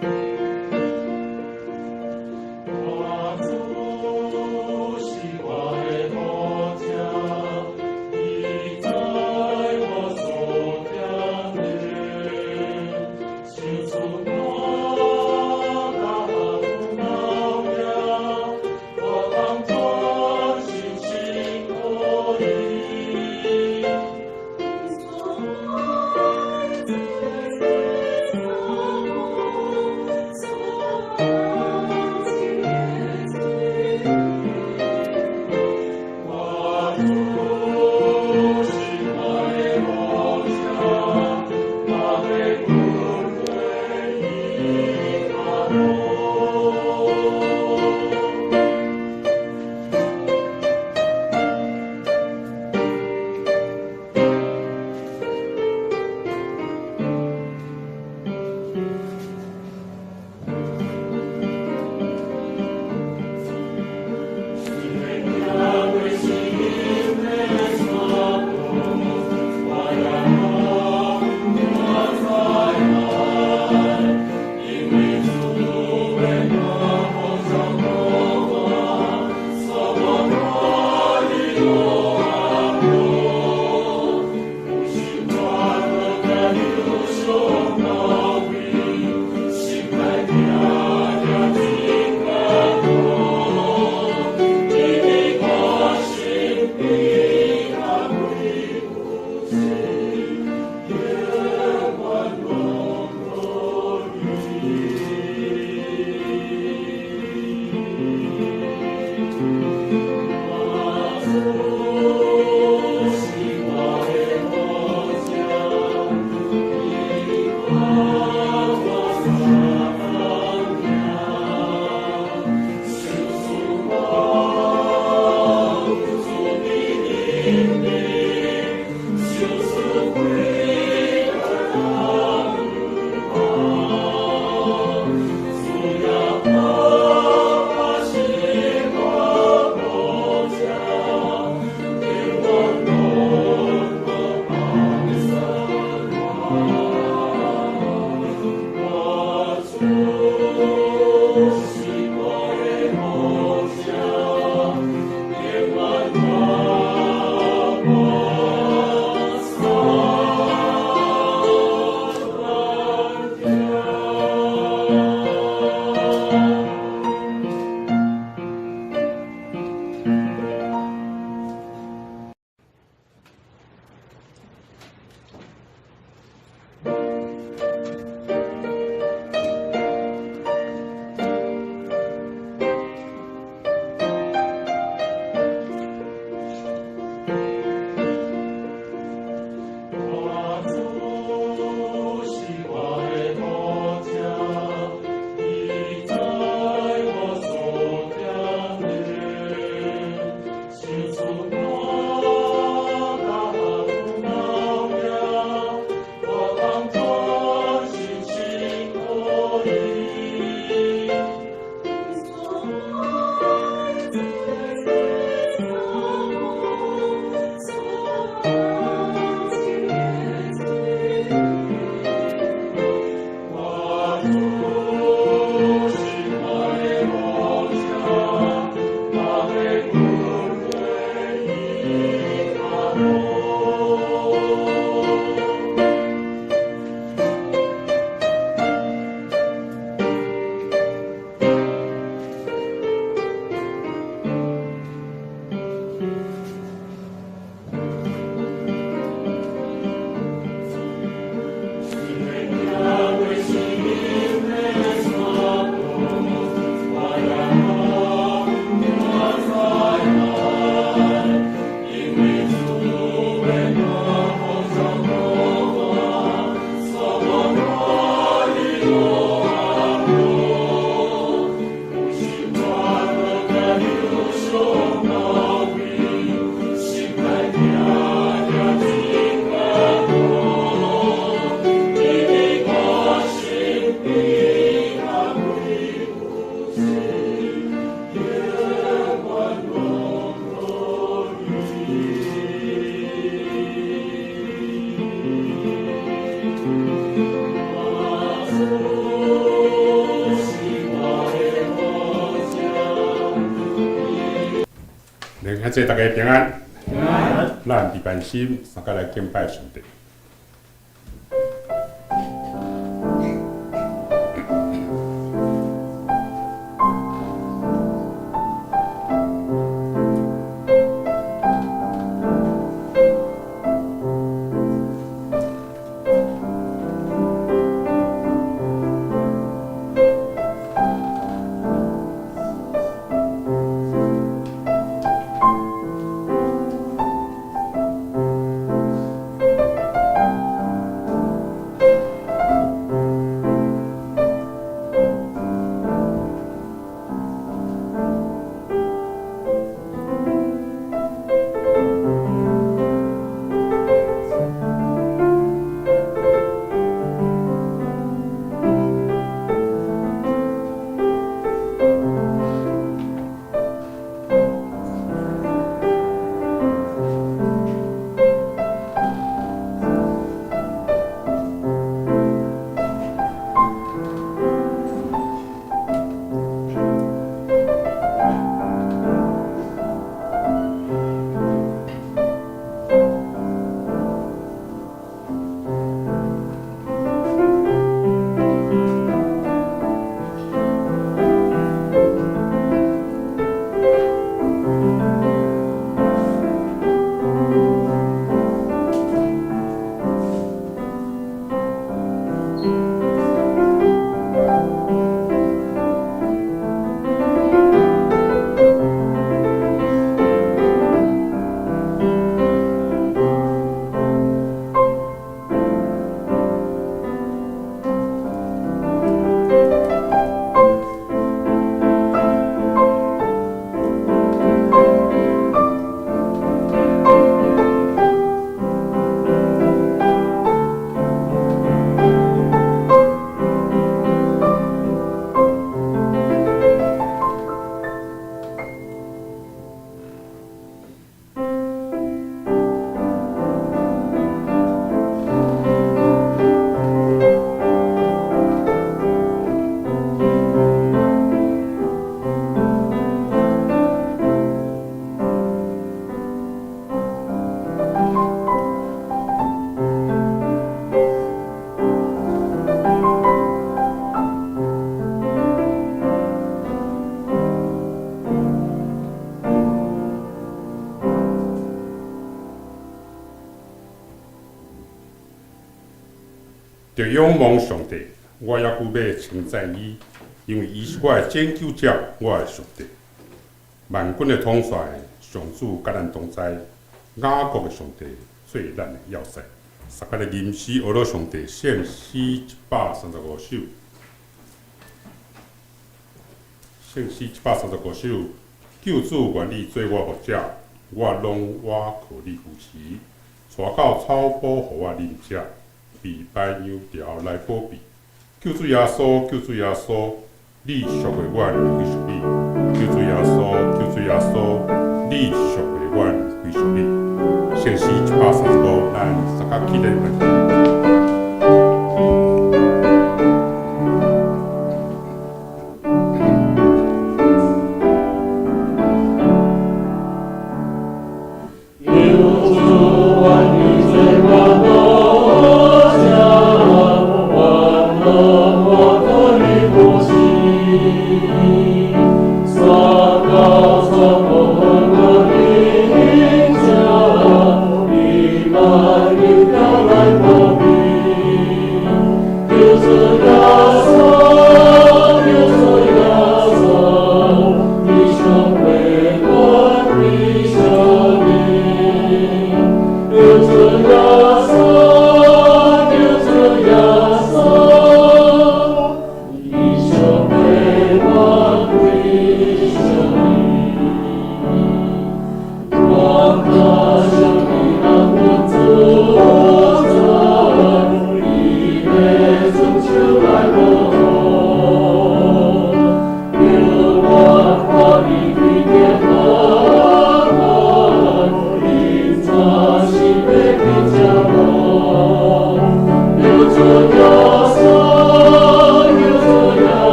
我主是我的牧者，伊知我所行的，想出我甲有老命，我通全心信靠伊。所愛最最所安靜的主。我主是我的牧者，我的阮做伊脚路。因為行過死蔭的山谷，我也無驚災難，因為主的愛保障我，所我帶領我路，有時我都驚憂傷難為，心內定定真感動。你佇我身邊，甲歸有情，永遠攏無離。我主是我的牧者，伊教我怎當行，想賜我有慈悲憐憫，想賜悔改通有主耶和華是我牧者，永遠攏無放散我。我主是我的牧者，永遠攏無散咱。我主是我的牧者，伊知我所行的，想賜我甲有老命，我通全心信靠伊。所愛最最所安靜的主。我主是我的牧者，我的阮做伊腳路。因為行過死蔭的山谷，我也無驚災難，因為主的愛保障我，所我帶領我路，有時我都驚憂傷難為，心內定定真感動。你佇我身邊，甲歸有情，永遠攏無離。我主兄弟大家平安。咱禮拜心，三個來敬拜上帝。著仰望上帝，我猶閣欲稱讚伊，因為伊是我的拯救者，我的上帝。萬軍的統帥，上主佮咱同在，雅各的上帝做咱的要塞。三個來吟詩學樂上帝，聖詩135首。聖詩135首，救主願意做我牧者，我攏倚靠你扶持，帶到草埔予我啉食。備白羊條來保庇，救主耶穌，救主耶穌，你贖回阮歸屬你。救主耶穌，救主耶穌，你贖回阮歸屬你。聖詩135，咱三個起來。來。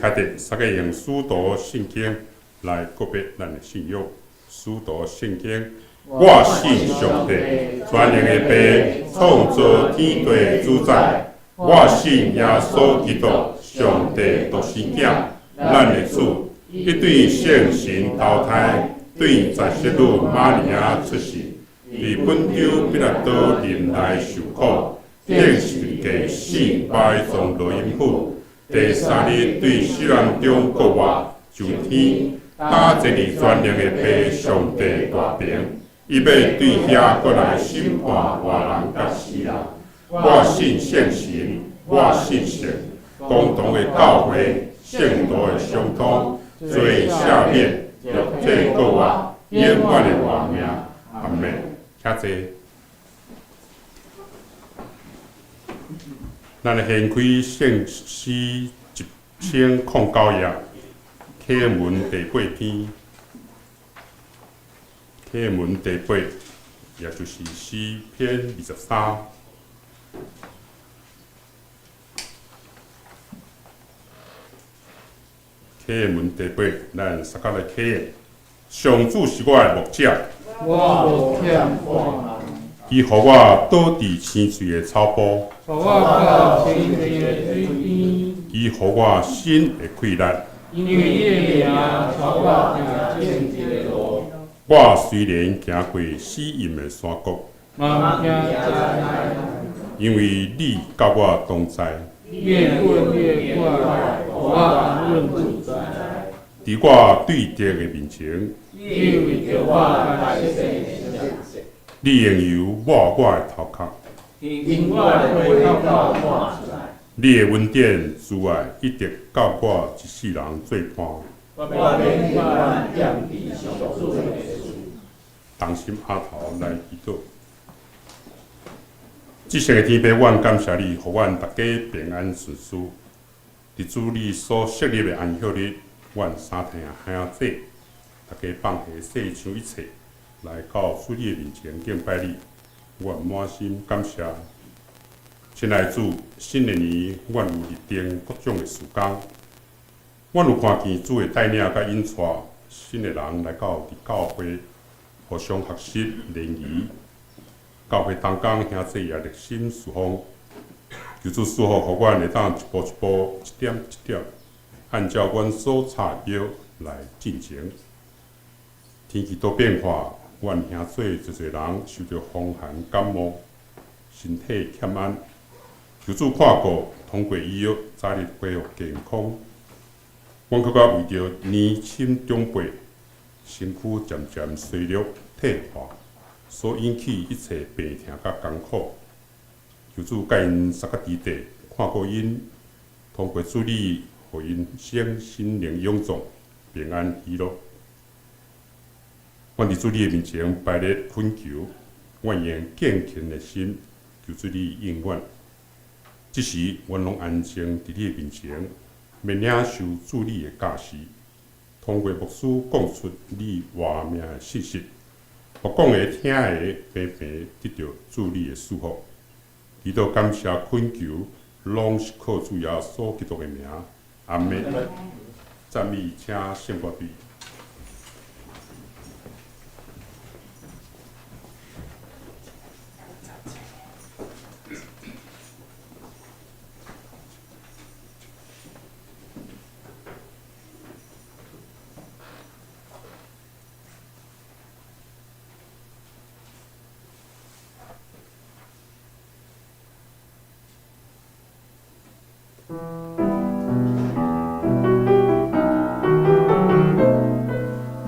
徛佇，三个用使徒信經來告別咱的信仰。使徒信經，我信上帝，全能的父，創造天地主宰。我信耶穌基督，上帝獨生囝，咱的主，伊對聖神投胎，對十色女瑪利亞出世，佇本丟彼拉多忍耐受苦，釘十字架死，埋葬落陰府，第三日對死人中復活，上天，搭坐佇全能的父上帝大爿，伊欲對遐閣來審判活人佮死人。我信聖神，我信聖公同的教會，聖徒的相通，罪赦免，肉體復活，永遠的活命。阿們，請坐。咱來掀開聖詩1009頁，啟文第八篇，啟文第八，也就是詩篇23。啟文第八，咱三甲來啟。上主是我的牧者，我無欠半項。伊予我倒佇青翠的草埔，予我到清靜的水邊。伊予我心的氣力。因為你的名，帶我行正直的路。我雖然行過死蔭的山谷，嘛毋驚災害。因為你佮我同在。你的棍，你的拐，予我安穩自在。佇我對敵的面前，你為著我來洗淨。你用油抹我的頭殼，用我的杯到滿出來。你的恩典慈愛一直佮我一世人做伴。我欲永遠踮佇上主的厝。同心阿頭來祈禱。至聖的天父，阮感謝你，予阮逐家平安順遂。佇主你所設立的安息日，阮三弟兄姊，逐家放下世上一切，來到主你的面前敬拜你，阮滿心感謝。親愛的主，新的年，阮有立定各種的事工，阮有看見主的帶領佮引帶新的人來到佇教會，互相學習聯誼。教會同工兄姊也熱心侍奉，求主賜福，予阮會當一步一步、一點一點，按照阮所插的標來進前。天氣多變化，阮兄姊濟濟人受著風寒感冒，身體欠安。求主看顧，通過醫藥早日恢復健康。阮閣較為著年輕長輩身軀漸漸衰弱退化，所引起一切病痛佮艱苦，求主佮𪜶相佮佇地，看顧𪜶，通過主你，予𪜶身心靈勇壯，平安喜樂。阮佇主你的面前排列懇求，阮用敬虔的心求主你應允。這時，阮攏安靜佇你的面前，欲領受主你的教示，通過牧師講出你活命的信息，予講的聽的平平得著主你的祝福。祈禱感謝懇求，攏是靠主耶穌基督的名。阿們。讚美，請聖歌隊。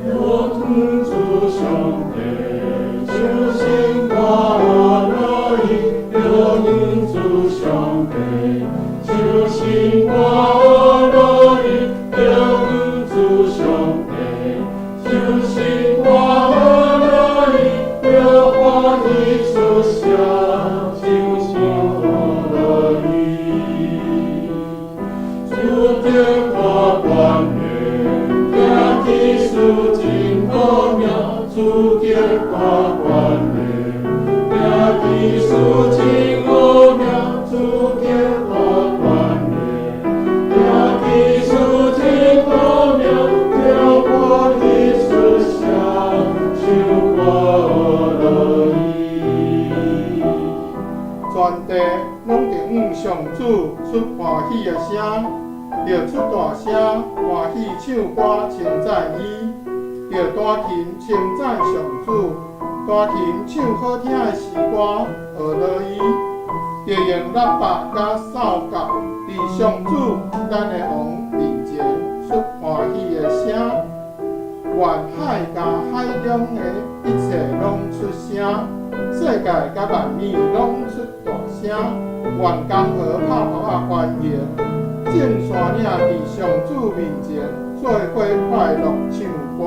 有主上帝，就心歡樂意；有主上帝，就心歡樂意；有主上帝，就心歡樂意；有歡喜出現，就心歡樂意。主天花冠冕，聽技術真奧妙；主天花冠冕，聽技術真奧妙；主天花冠冕，聽技術出歡喜的聲，著出大聲歡喜唱歌稱讚伊，著彈琴稱讚上主，彈琴唱好聽的詩歌學樂伊，著用喇叭佮哨角，佇上主咱的王面前出歡喜的聲。願海佮海中的一切攏出聲，世界佮萬物攏出大聲。願江河拍拍仔歡迎，眾山嶺佇上主面前做伙快樂唱歌。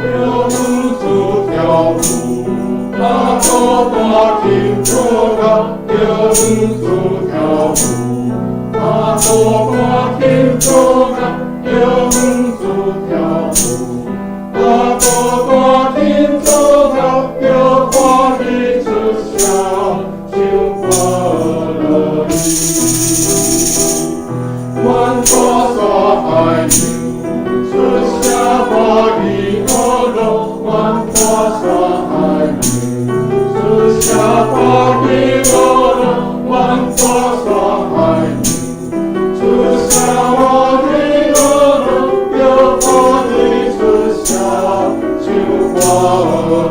著女子跳舞，阿祖彈琴奏樂。著女子跳舞，阿祖彈琴奏樂。著女子跳舞，阿祖彈琴奏樂。著歡喜出聲，唱歌樂伊。願大山海洋出聲歡喜樂樂，願大山海洋出聲歡喜樂樂，願大山海洋出聲歡喜樂樂，著歡喜出聲，唱歌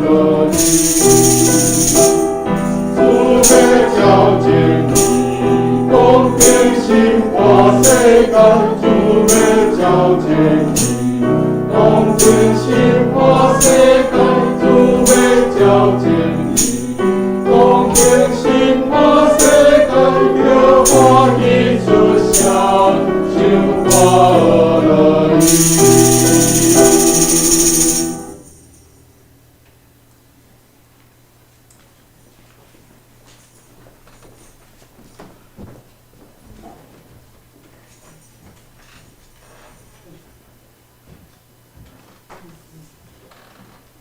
樂伊。主欲照正義，公平審判世界。主欲照正義，公平審判世界。主欲照正義，公平審判世界。著歡喜出聲，唱歌樂伊。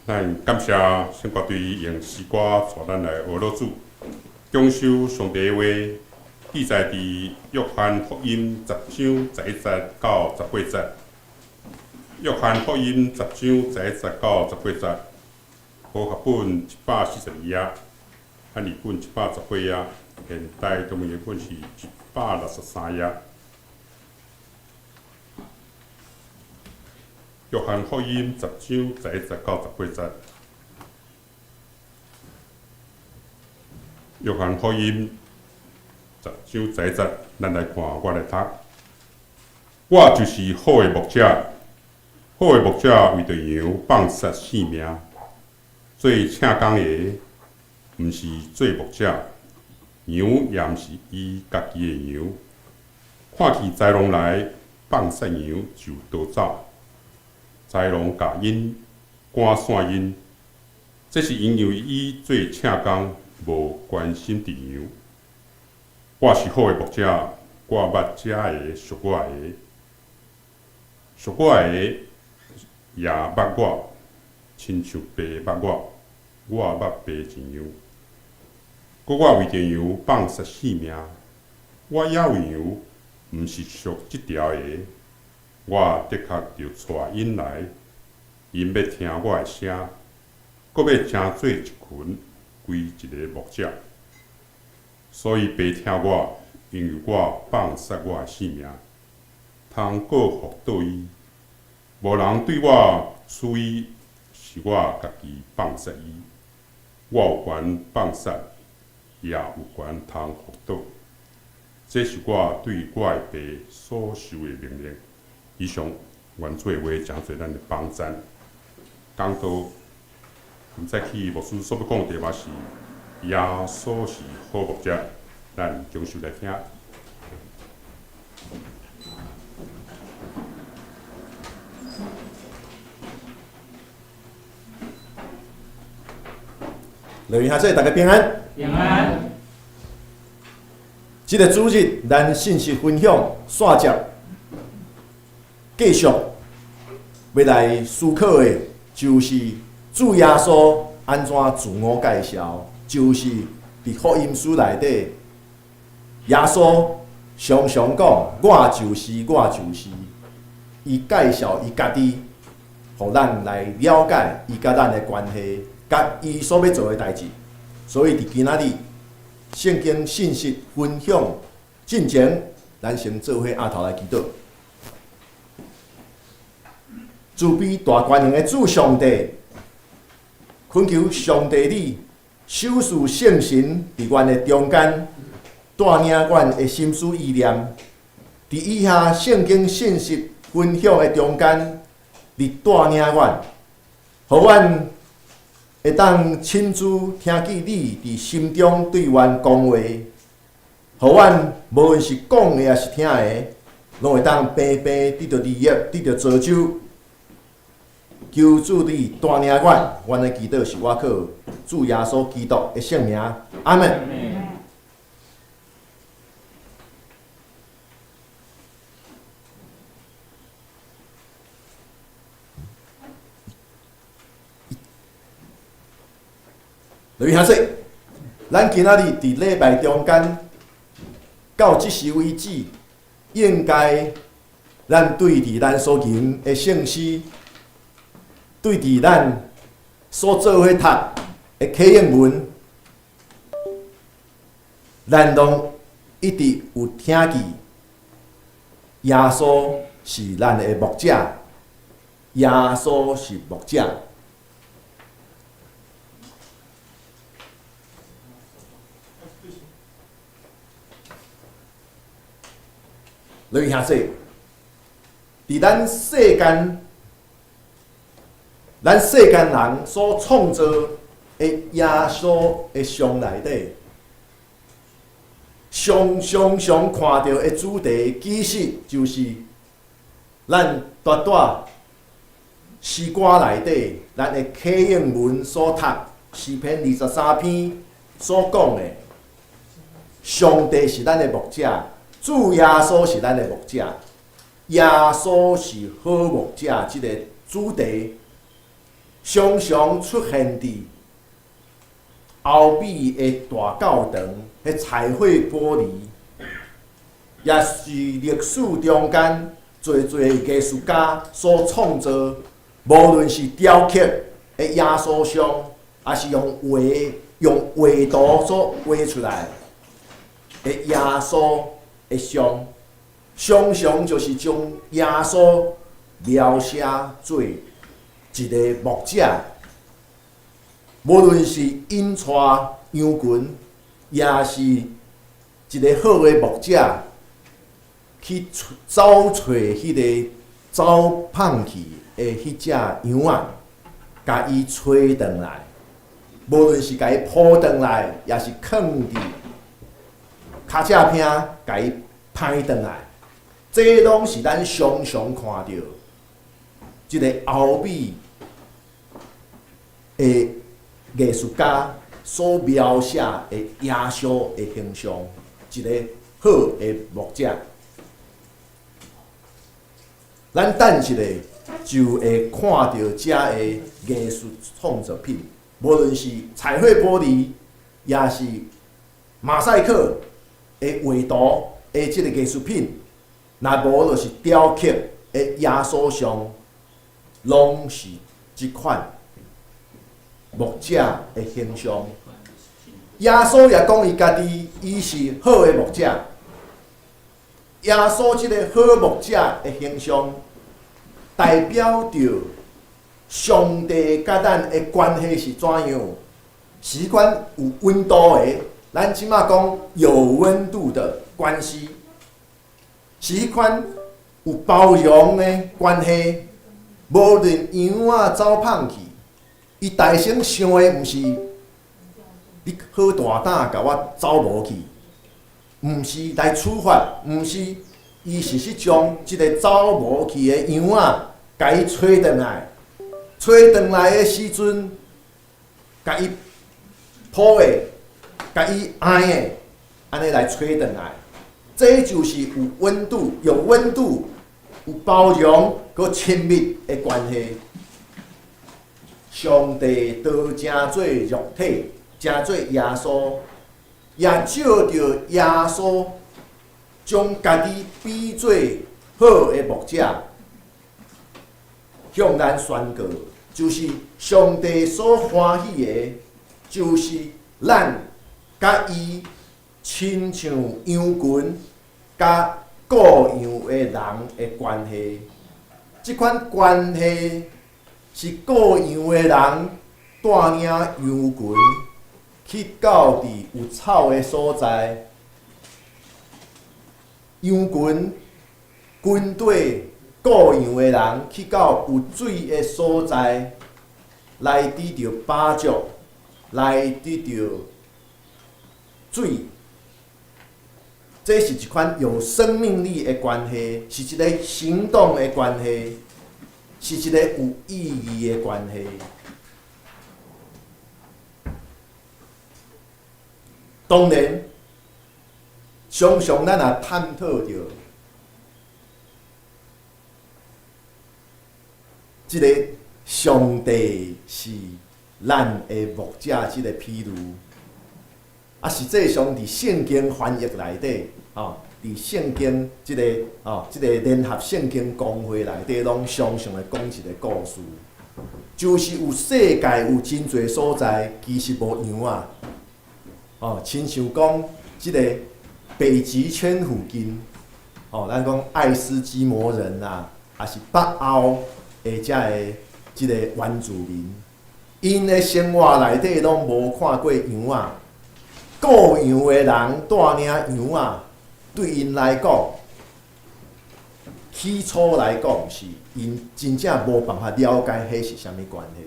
咱感謝聖歌隊用詩歌帶咱來學樂主，享受上帝的話，記載佇約翰福音10章11節到18節。約翰福音10章11節到18節，和合本142頁，漢語本118頁，現代中文譯本是163頁。約翰福音10章11節到18節。約翰福音10章11節，咱來看，我來讀。我就是好的牧者，好的牧者為著羊放捨性命。做請工的，毋是做牧者，羊也毋是伊家己的羊。看見豺狼來，放捨羊就逃走。豺狼共𪜶趕散𪜶，這是因為伊做請工，無關心佇羊。我是好的牧者，我捌遮的屬我的，屬我的也捌我，親像爸捌我，我捌爸一樣。閣我為著羊放捨性命，我猶有羊，毋是屬這條的。我的確著帶𪜶來，𪜶欲聽我的聲，閣欲成做一群，歸一个牧者。所以爸疼我，因為我放捨我的性命，通閣復倒伊。無人對我取伊，是我家己放捨伊。我有權放捨，也有權通復倒。這是我對我的爸所受的命令。以上，願主的話成做咱的幫贊。講道，今早起牧師所欲講的題目是耶穌是好牧者，咱將就來聽。樂園兄弟，大家平安。平安。這个主日，咱信息分享煞接，繼續欲來思考的，就是主耶穌按怎自我介紹，就是佇福音書內底，耶穌常常講：我就是，我就是。伊介紹伊家己，予咱來了解伊佮咱的關係，佮伊所欲做的代誌。所以佇今仔日聖經信息分享進前，咱先做伙徛頭來祈禱。慈悲大權能的主上帝，懇求上帝你賞賜聖神佇阮的中間，帶領阮的心思意念，佇以下聖經信息分享的中間，你帶領阮，予阮會當親自聽見你佇心中對阮講話，予阮無論是講的抑是聽的，攏會當平平得著利益，得著造就。求主你帶領阮，阮的祈禱是倚靠主耶穌基督的聖名，阿門。來兄弟，咱今仔日佇禮拜中間，到這時為止，應該咱對佇咱所吟的聖詩，對佇咱所做伙讀的啟應文，咱攏一直有聽見耶穌是咱的牧者，耶穌是牧者。來兄弟，佇咱世間，咱世間人所創造的耶穌的像內底，常常常看著的主題，其實就是咱拄拄詩歌內底，咱的啟應文所讀詩篇23篇所講的，上帝是咱的牧者，主耶穌是咱的牧者，耶穌是好牧者，這個主題常常出現佇歐美的大教堂，彼彩繪玻璃，也是歷史中間濟濟藝術家所創造，無論是雕刻的耶穌像，抑是用畫用畫圖所畫出來的耶穌的像，常常就是將耶穌描寫做一個牧者，無論是引帶羊群，抑是一個好的牧者去走揣彼个走放去的彼隻羊仔，共伊揣轉來，無論是共伊抱轉來，抑是囥佇跤車坪，共伊歹轉來，這攏是咱常常看著這个歐美的藝術家所描寫的耶穌的形象，一个好的牧者。咱等一下就會看著遮的藝術創作品，無論是彩繪玻璃，抑是馬賽克的畫圖的這个藝術品，若無就是雕刻的耶穌像，攏是這款牧者的形象。耶穌也講伊家己，伊是好的牧者。耶穌這个好牧者的形象，代表著上帝佮咱的關係是怎樣？是彼款有溫度的，咱這馬講有溫度的關係，是彼款有包容的關係。無論羊仔走放去，伊大聲想的毋是你好大膽共我走無去，毋是來處罰，毋是，伊是去將這个走無去的羊仔，共伊揣轉來，揣轉來的時陣，共伊抱的，共伊愛的，按呢來揣轉來，這就是有溫度、有溫度、有包容、閣親密的關係。上帝道成做肉體，成做耶穌，也藉著耶穌將家己比做好的牧者，向咱宣告，就是上帝所歡喜的，就是咱佮伊親像羊群佮顧羊的人的關係。這款關係是顧羊的人帶領羊群去到佇有草的所在，羊群跟綴顧羊的人去到有水的所在，來得著飽足，來得著水。這是一款有生命力的關係，是一个行動的關係，是一个有意義的關係。當然，常常咱也探討著這个上帝是咱的牧者，這个比喻。啊，實際上佇聖經翻譯內底，吼，佇聖經這个吼，這个聯合聖經公會內底，攏常常會講一個故事，就是有世界有真濟所在，其實無羊仔，吼，親像講這个北極圈附近，吼，咱講愛斯基摩人啦，抑是北歐的遮个這个原住民，𪜶的生活內底攏無看過羊仔。顧羊的人帶領羊仔，對𪜶來講，起初來講是𪜶真正無辦法了解彼是啥物關係，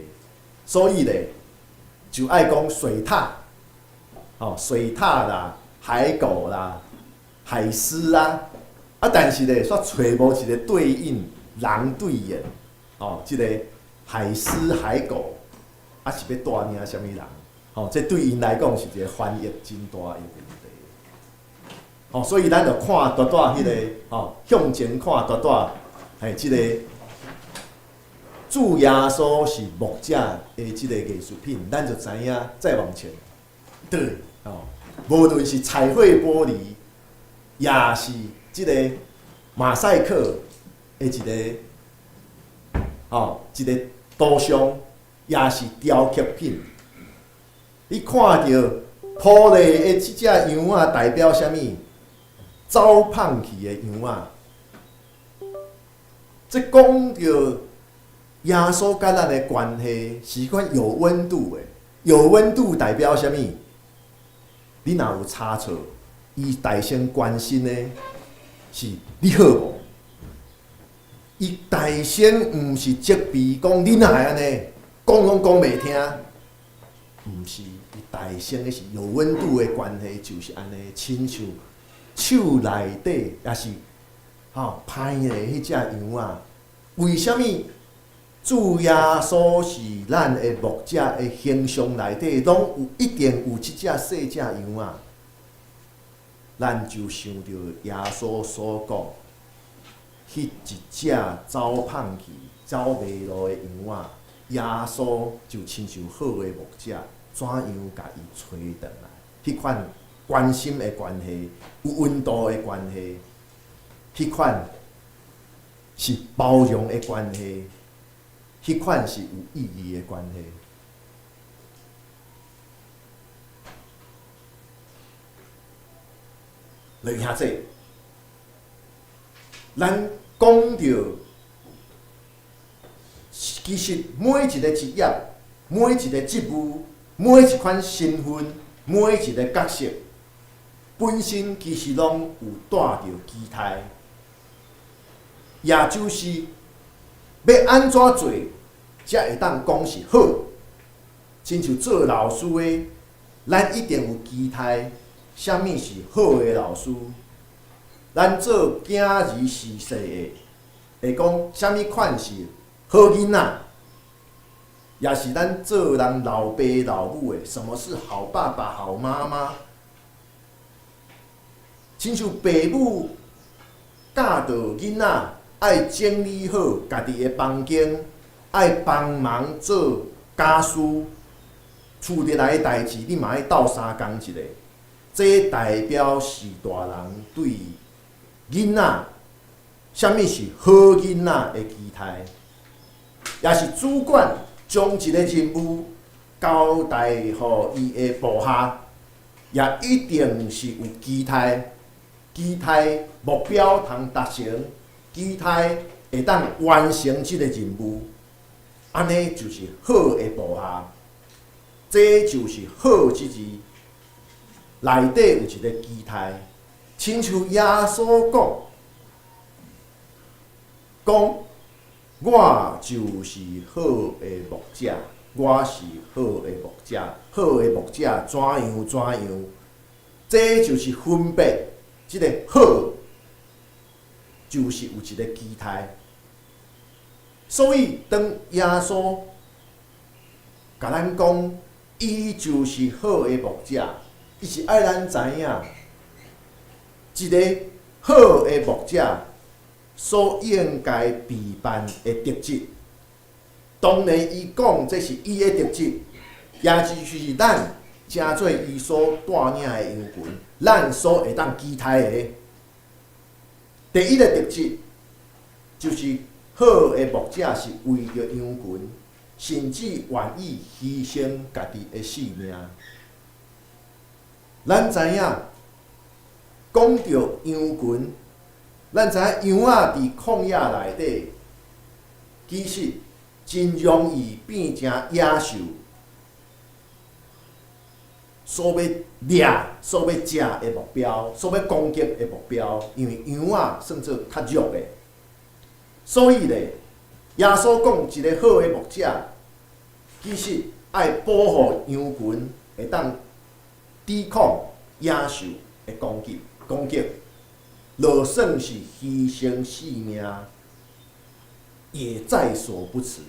所以咧就愛講水獺，吼，水獺啦、海狗啦、海獅啦，啊，但是咧，煞揣無一個對應人對應，吼，這個海獅、海狗，啊是欲帶領啥物人？吼，這對𪜶來講是一個翻譯真大的問題。吼，所以咱就看拄拄彼个吼，向前看拄拄，嘿，這个主耶穌是牧者的這个藝術品，咱就知影再往前，對，吼，無論是彩繪玻璃，也是這个馬賽克的一个，吼，一个圖像，也是雕刻品。你看著玻璃的這隻羊仔代表啥物？走胖去的羊仔。這講著耶穌佮咱的關係是一款有溫度的，有溫度代表啥物？你若有差錯，伊大先關心的是你好無？伊大先毋是責備講你哪會按呢，講攏講袂聽。毋是，伊大先的是有溫度的關係，就是按呢，親像手內底抑是吼歹的彼隻羊仔。為啥物主耶穌是咱的牧者的形象內底，攏有一定有這隻細隻羊仔？咱就想著耶穌所講，彼一隻走胖去、走迷路的羊仔，耶穌就親像好的牧者，怎樣共伊揣轉來？彼款關心的關係，有溫度的關係，彼款是包容的關係，彼款是有意義的關係。來兄弟，咱講著，其實每一个職業、每一个職務、每一款身份、每一个角色，本身其實攏有帶著期待，也就是欲按怎做，才會當講是好。親像做老師的，咱一定有期待，啥物是好的老師？咱做囝兒序細的，會講啥物款是好囡仔？也是咱做人老爸老母的，什麼是好爸爸、好媽媽？親像爸母教導囡仔，愛整理好家己的房間，愛幫忙做家事，厝內的代誌你嘛愛鬥相共一下。這代表是大人對囡仔，啥物是好囡仔的期待。也是主管將一个任務交代予伊的部下，也一定是有期待，期待目標通達成，期待會當完成這个任務，按呢就是好的部下。這就是好之字，內底有一个期待，親像耶穌講，講我就是好的牧者，我是好的牧者，好的牧者怎樣怎樣，這就是分別這个好，就是有一个期待。所以當耶穌共咱講，伊就是好的牧者，伊是愛咱知影，一个好的牧者所應該備辦的特質。當然，伊講這是伊的特質，也就是咱成做伊所帶領的羊群，咱所會當期待的。第一个特質，就是好的牧者是為著羊群，甚至願意犧牲家己的性命。咱知影，講著羊群，咱知影羊仔佇曠野內底，其實真容易變成野獸，所欲掠、所欲食的目標，所欲攻擊的目標，因為羊仔算做較弱的，所以咧，耶穌講一个好的牧者，其實愛保護羊群，會當抵抗野獸的攻擊，攻擊，就算是犧牲性命，也在所不辭。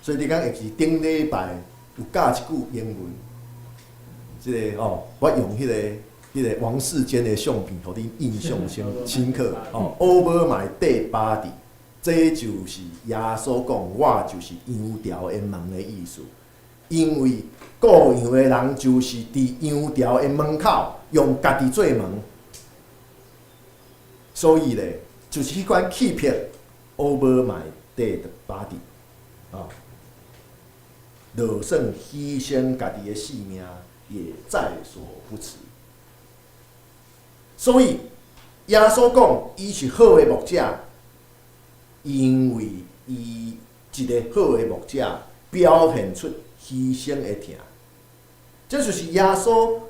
所以你講會記頂禮拜有教一句英文，這个哦，我用彼个王世堅的相片，予恁印象深深刻哦。Over my dead body，這就是耶穌講，我就是羊牢的門的意思。因為顧羊的人就是佇羊牢的門口用家己做門，所以咧，就是彼款氣魄。Over my dead body，啊，就算犧牲家己的性命，也在所不辭。所以耶穌講，伊是好的牧者，因為伊一个好的牧者表現出犧牲的疼。這就是耶穌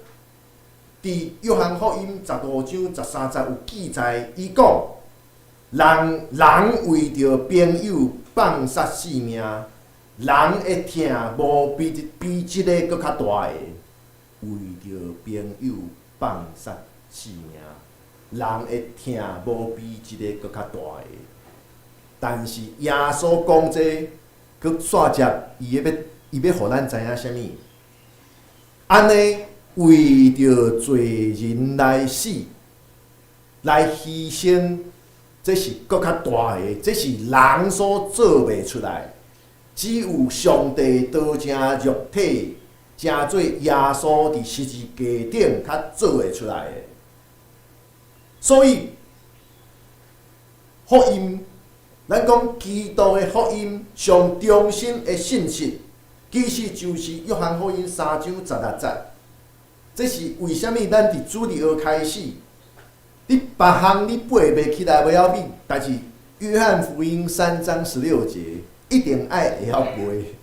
佇約翰福音15章13節有記載，伊講：人人為著朋友放殺性命，人的疼無比這个閣較大的。為著朋友放殺性命，人的疼無比這个閣較大的。但是耶穌講這個，閣煞接伊欲伊欲予咱知影啥物？按呢為著罪人來死，來犧牲，這是閣較大的，這是人所做袂出來。只有上帝道成肉體，成做耶穌佇十字架頂較做會出來的。所以福音，咱講基督的福音上中心的信息，其實就是約翰福音3章16節。這是為啥物？咱佇主日學開始，你別項你背袂起來無要緊，但是約翰福音三章十六節一定愛會曉背。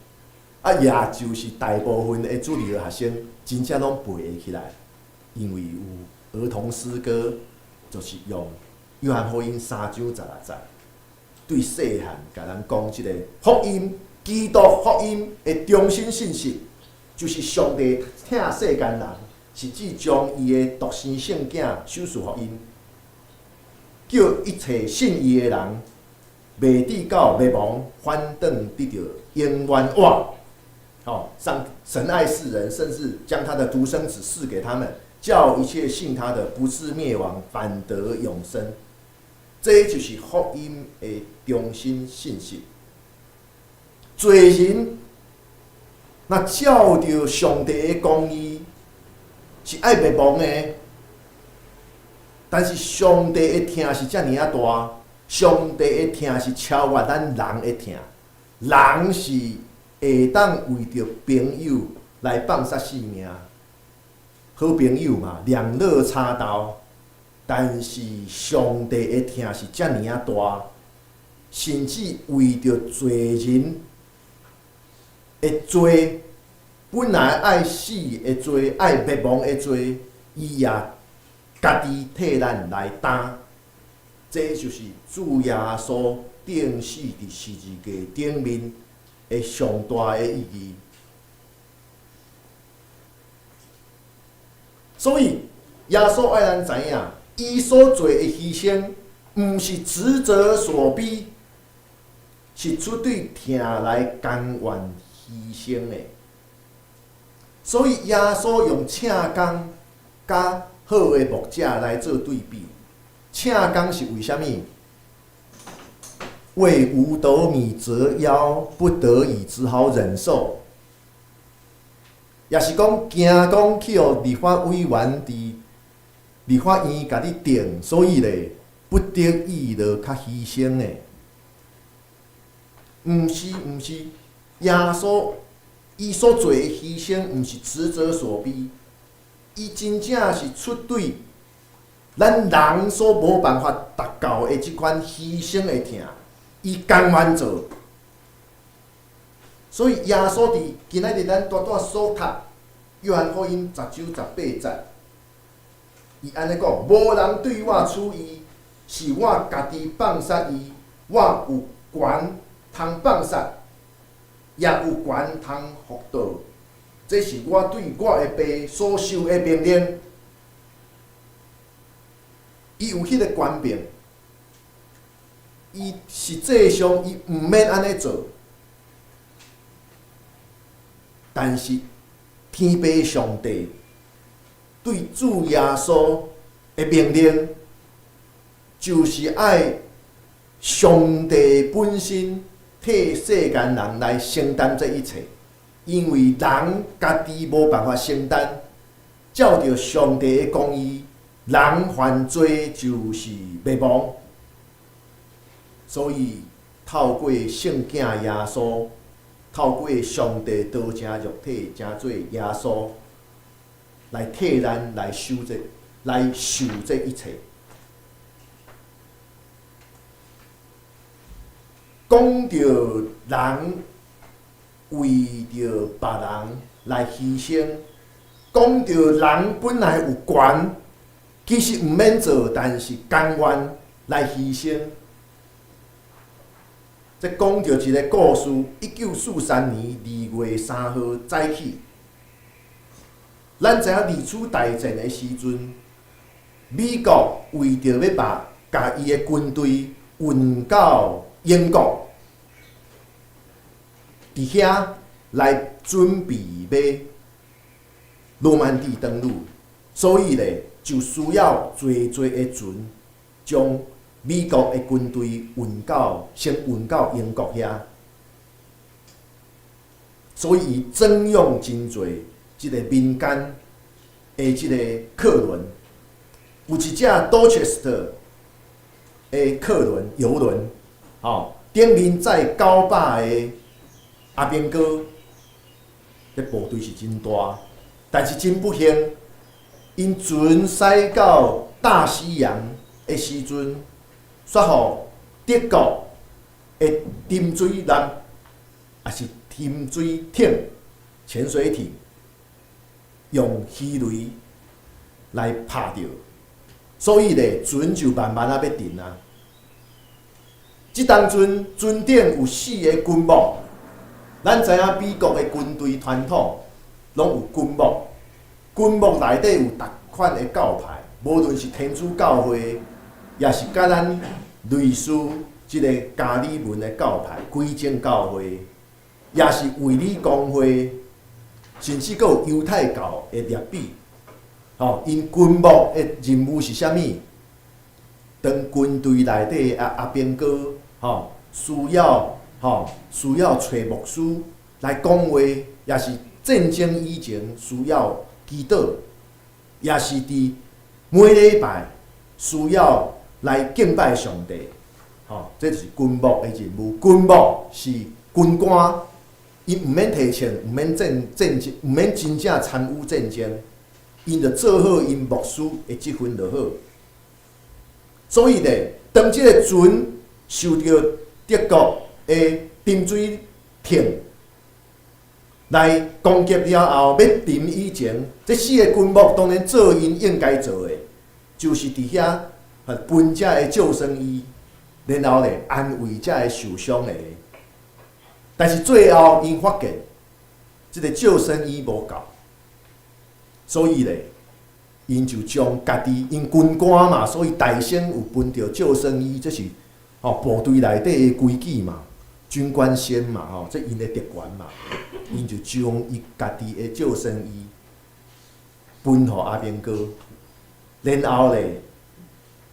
啊，也就是大部分的主日學學生真正攏背會起來，因為有兒童詩歌，就是用約翰福音三章十六節，對細漢共咱講這個福音，基督福音的中心信息，就是上帝疼世間人，甚至將伊的獨生聖子賞賜予𪜶，叫一切信伊的人，袂致到滅亡，反轉得著永遠活。哦，上神愛世人，甚至將他的獨生子賜給他們，叫一切信他的不至滅亡，反得永生。這就是福音的中心信息。罪人若照著上帝的公義，是愛滅亡的。但是上帝的疼是遮爾仔大，上帝的疼是超越咱人的疼。人是會當為著朋友來放殺性命，好朋友嘛，兩肋插刀。但是上帝的疼是遮爾仔大，甚至為著罪人的罪，本來愛死的罪、愛滅亡的罪，伊也家己替咱來擔。這就是主耶穌釘死佇十字架頂面的上大的意義。所以耶穌愛咱知影，伊所做的犧牲，毋是職責所逼，是出對疼來甘願犧牲的。所以耶穌用請工佮好的牧者來做對比。請工是為啥物？為五斗米折腰，不得已只好忍受。也是講驚講去予立法委員佇立法院共你定，所以咧不得已就較犧牲的。毋是毋是，耶穌伊所做的犧牲，毋是職責所逼，伊真正是出對咱人所無辦法達到的這款犧牲的疼，伊甘願做。所以耶穌佇今仔日咱拄拄所讀約翰福音10章18節，伊按呢講：無人對我取伊，是我家己放殺伊，我有權通放殺，也有權通復倒。這是我對我的爸所受的命令。伊有彼個權柄，伊實際上伊毋免按呢做，但是天父上帝對主耶穌的命令，就是愛上帝本身替世間人來承擔這一切，因為人家己無辦法承擔，照著上帝的公義，人犯罪就是滅亡。所以透過聖子耶穌，透過上帝道成肉體，成做耶穌，來替咱來受這，來受這一切。講著人為著別人來犧牲，講著人本來有權，其實毋免做，但是甘願來犧牲。這講著一個故事，1943年2月3號早起，咱知影二次大戰的時陣，美國為著欲把共伊的軍隊運到英國，佇遐來準備欲諾曼底登陸，所以咧就需要濟濟的船將美國的軍隊運到，先運到英國遐，所以伊徵用真濟這个民間的這个客輪，有一隻 Dorchester 的客輪遊輪，吼，頂面載900个阿兵哥，這部隊是真大，但是真不幸，𪜶船駛到大西洋的時陣，煞予德國的沉水艦，抑是沉水艇、潛水艇，用魚雷來拍著，所以咧船就慢慢仔欲沉啊。這當陣船頂有四个軍牧，咱知影美國的軍隊傳統攏有軍牧，軍牧內底有逐款的教派，無論是天主教會，也是佮咱類似這个加爾文的教派、歸正教會，也是衛理公會，甚至閣有猶太教的列比。吼，𪜶軍牧的任務是啥物？當軍隊內底的阿兵哥，吼，需要揣牧師來講話，也是戰爭以前需要祈禱，也是佇每禮拜需要來敬拜上帝。吼，這就是軍牧的任務。軍牧是軍官，𪜶毋免提槍，毋免戰戰爭，毋免真正參與戰爭，𪜶就做好𪜶牧師的職分就好。所以咧，當這个船受著德國的沉水艇來攻擊了後，欲沉以前，這四个軍牧當然做𪜶應該做的，就是佇遐分這个救生衣，然後咧安慰這个受傷的。但是最後，𪜶發現這个救生衣無夠，所以咧，𪜶就將家己𪜶軍官嘛，所以大聲有分著救生衣，這是吼部隊內底的規矩嘛，軍官先嘛吼，這𪜶的特權嘛，𪜶就將伊家己的救生衣分予阿兵哥，然後咧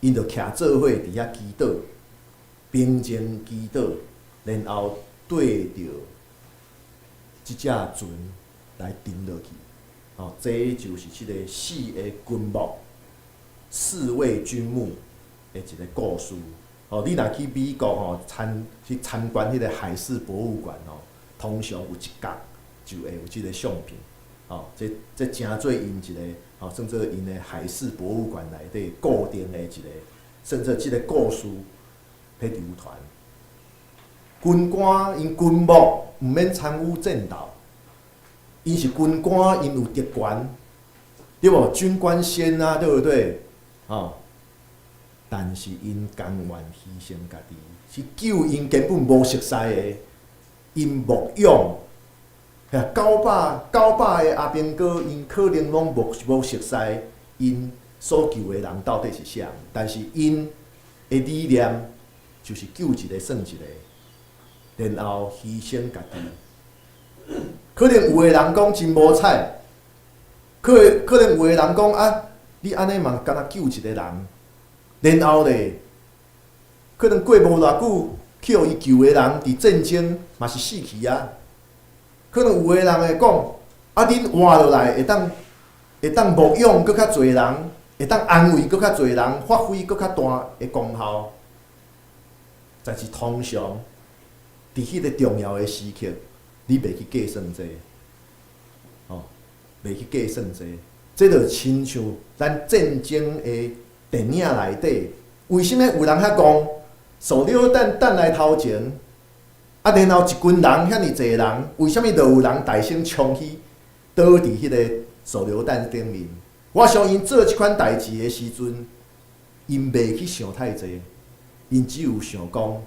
，𪜶就徛做伙佇遐祈禱，平靜祈禱，然後對著這隻船來沉落去，吼，這就是這个四个軍牧、四位軍牧的一个故事。吼，你若去美國吼參去參觀彼个海事博物館吼，通常有一角就會有這个相片。吼，這這成做𪜶一个吼，算做𪜶的海事博物館內底固定的一个，算做這个故事彼流傳。軍官𪜶軍牧毋免參與戰鬥，𪜶是軍官，𪜶有特權，對無？軍官先啊，對不對？吼！但是𪜶甘願犧牲家己，去救𪜶根本無熟似的，𪜶牧養，九百個阿兵哥，𪜶可能攏無熟似，𪜶所救的人到底是啥？但是𪜶的理念就是救一个算一个，然後犧牲家己。可能有的人講真無彩，可能有的人講啊，你按呢嘛敢若救一個人，然後咧，可能過無偌久，去予伊救的人佇戰爭嘛是死去啊。可能有的人會講，啊，恁活落來會當牧養閣較濟人，會當安慰閣較濟人，發揮閣較大的功效。但是通常，佇彼個重要的時刻，你袂去計算這個，哦，袂去計算這個，這就親像咱戰爭的電影內底，為啥物有人遐講手榴彈彈來頭前，啊，然後一群人遐爾濟人，為啥物就有人大聲衝去倒佇彼个手榴彈頂面？我相信做這款代誌的時陣，𪜶袂去想太濟，𪜶只有想講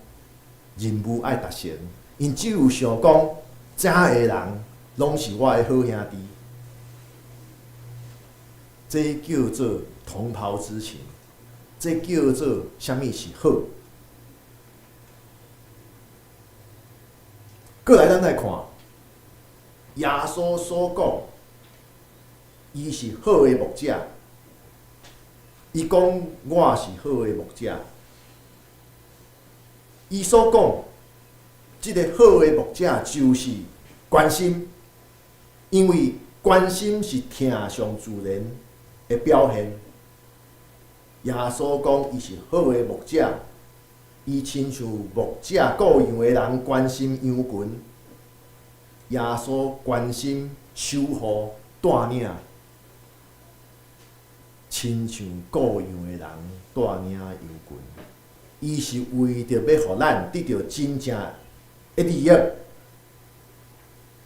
任務愛達成，𪜶只有想講遮的人攏是我的好兄弟，這叫做同袍之情，這叫做啥物是好。過來，咱來看耶穌所講，伊是好的牧者。伊講我是好的牧者。伊所講，這个好的牧者就是關心，因為關心是疼上自然的表現。耶穌講伊是好的牧者，伊親像牧者顧羊的人關心羊群。耶穌關心守護帶領，親像顧羊的人帶領羊群。伊是為著欲予咱得著真正的利益，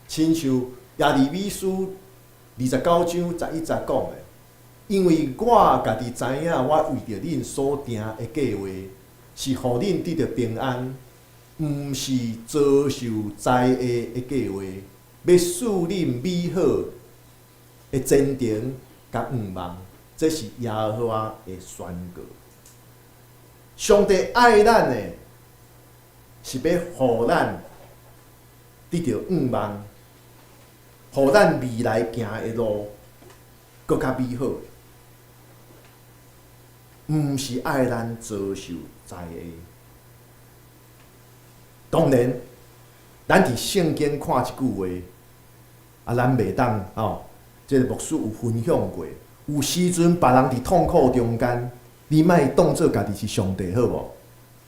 親像耶利米書29章11節講的，因為我家己知影，我為著恁所定的計劃是予恁得著平安，毋是遭受災禍的計劃，欲賜恁美好的前程佮願望。這是耶和華的宣告。上帝愛咱的，是欲予咱得著願望，予咱未來行的路閣較美好，毋是愛咱遭受災禍。當然，咱佇聖經看這句話，啊，咱袂當吼，這个牧師有分享過，有時陣別人佇痛苦中間，你莫當做家己是上帝好無？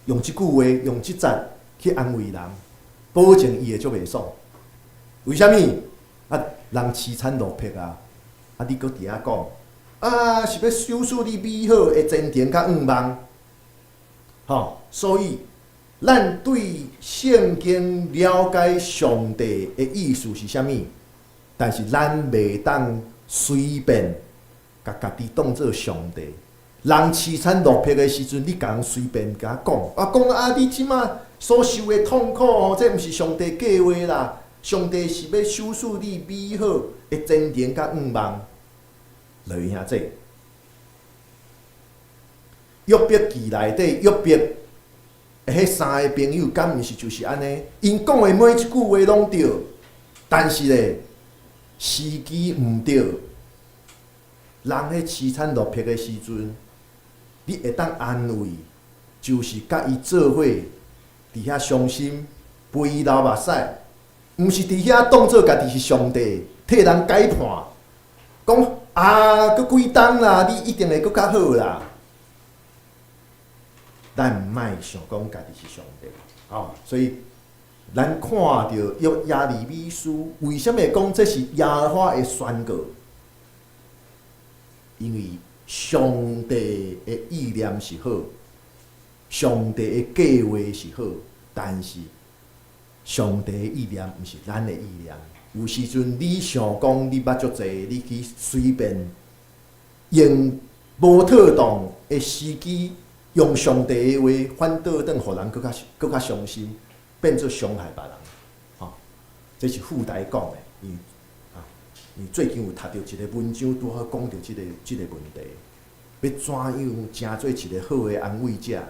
用這句話，用這節去安慰人。保證伊會足袂爽。為啥物？啊，人淒慘落魄啊！啊，你閣佇遐講，啊，是欲修飾你美好的前程佮願望，吼。所以，咱對聖經了解上帝的意思是啥物？但是咱袂當隨便共家己當做上帝。人淒慘落魄的時陣，你共人隨便共講，啊，講啊，你這馬所受的痛苦吼，這毋是上帝計劃啦。上帝是欲修飾你美好的前程佮願望。來兄弟，約伯記內底約伯的彼三个朋友，敢毋是就是按呢？𪜶講的每一句話攏對，但是咧時機毋對。人彼淒慘落魄的時陣，你會當安慰，就是佮伊做伙佇遐傷心，陪伊流目屎，毋是佇遐當做家己是上帝，替人解判，講啊，閣幾冬啦，你一定會閣較好啦。咱毋愛想講家己是上帝，吼，所以咱看著約耶利米書，為啥物會講這是耶和華的宣告？因為上帝的意念是好，上帝的計劃是好，但是上帝的意念毋是咱的意念。有時陣你想講你捌足濟，你去隨便用無妥當的時機，用上帝的話反倒轉，予人閣較閣較傷心，變做傷害別人。吼，這是副台講的，伊啊，伊最近有讀著一个文章，拄好講著這個問題，欲怎樣成做一个好的安慰者？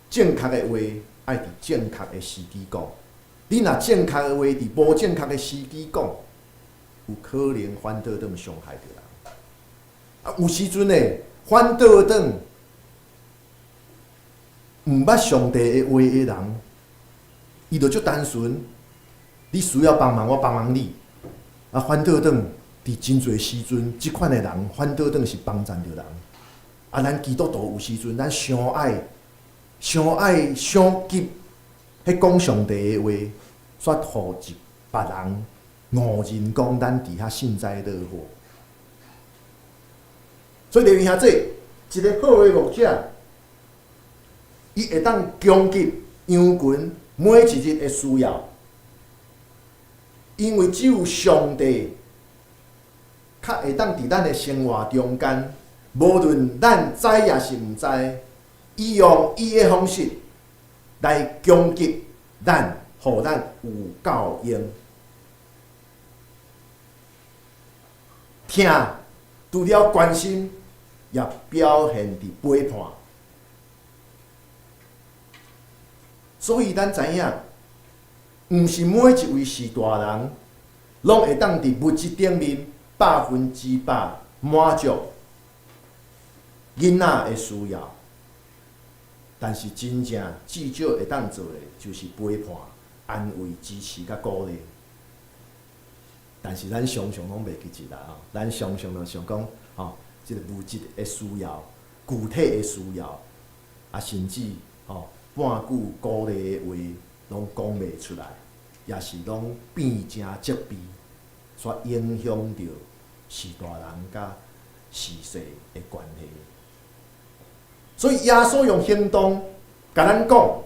正確的話愛佇正確的時機講。你若正確的話佇無正確的時機講，有可能反倒轉傷害著人。啊，有時陣呢，反倒轉毋捌上帝的話的人，伊就足單純。你需要幫忙，我幫忙你。啊，反倒轉佇真濟時陣，這款的人反倒轉是幫贊著人。啊，咱基督徒有時陣，咱傷愛、傷愛、傷急，彼講上帝的話，煞予一別人誤認講咱佇遐幸災樂禍。所以弟兄姊，一个好的牧者，伊會當供給羊群每一日的需要，因為只有上帝較會當佇咱的生活中間，無論咱知抑是毋知，伊用伊的方式來供給咱，予咱有夠用。疼除了關心，也表現佇陪伴。所以咱知影，毋是每一位序大人，攏會當佇物質頂面100%滿足囡仔的需要，但是真正至少會當做的，就是陪伴、安慰、支持佮鼓勵。但是咱常常攏袂記得啦，吼！咱常常就想講，吼，這个物質的需要、具體的需要，啊，甚至吼半句鼓勵的話，攏講袂出來，也是攏變成責備，煞影響著序大人佮序細的關係。所以耶穌用行動共咱講，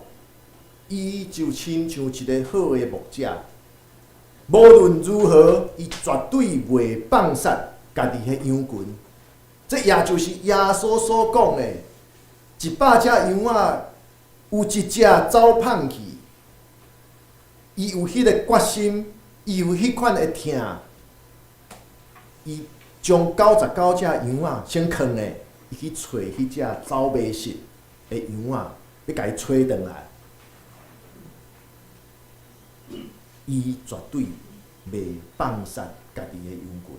伊就親像一个好的牧者，無論如何，伊絕對袂放殺家己彼羊群。這也就是耶穌所講的，100隻羊仔，有一隻走枋去，伊有彼個決心，伊有彼款的疼，伊將99隻羊仔先囥咧，伊去揣彼隻走迷失的羊仔，欲共伊揣轉來。伊絕對袂放殺家己的羊群。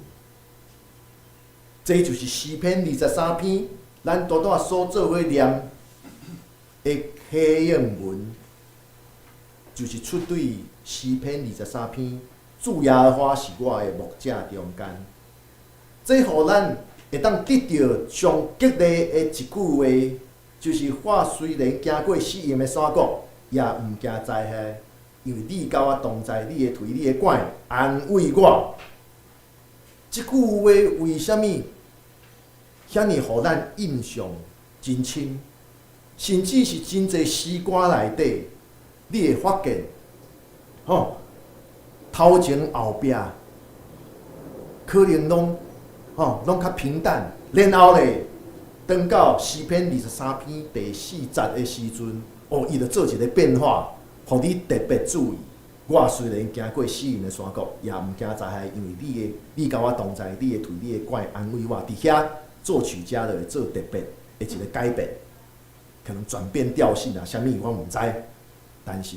這就是詩篇23篇，咱拄拄仔所做伙念的啟應文，就是出對詩篇23篇，主耶和華是我的牧者中間。這予咱會當得著上激勵的一句話，就是話雖然行過死蔭的山谷，也毋驚災害，因為你佮我同在，你的槌，你的拐安慰我。這句話為啥物遐爾予咱印象真深？甚至是真濟詩歌內底，你會發現，吼，頭前後壁可能攏吼攏較平淡，然後咧，當到詩篇二十三篇第四節的時陣，哦，伊就做一个變化，予你特別注意。我雖然行過死蔭的山谷，也毋驚災害，因為你的你佮我同在，你的槌，你的拐安慰我。佇遐作曲家就會做特別的一个改變，可能轉變調性啊，啥物我毋知。但是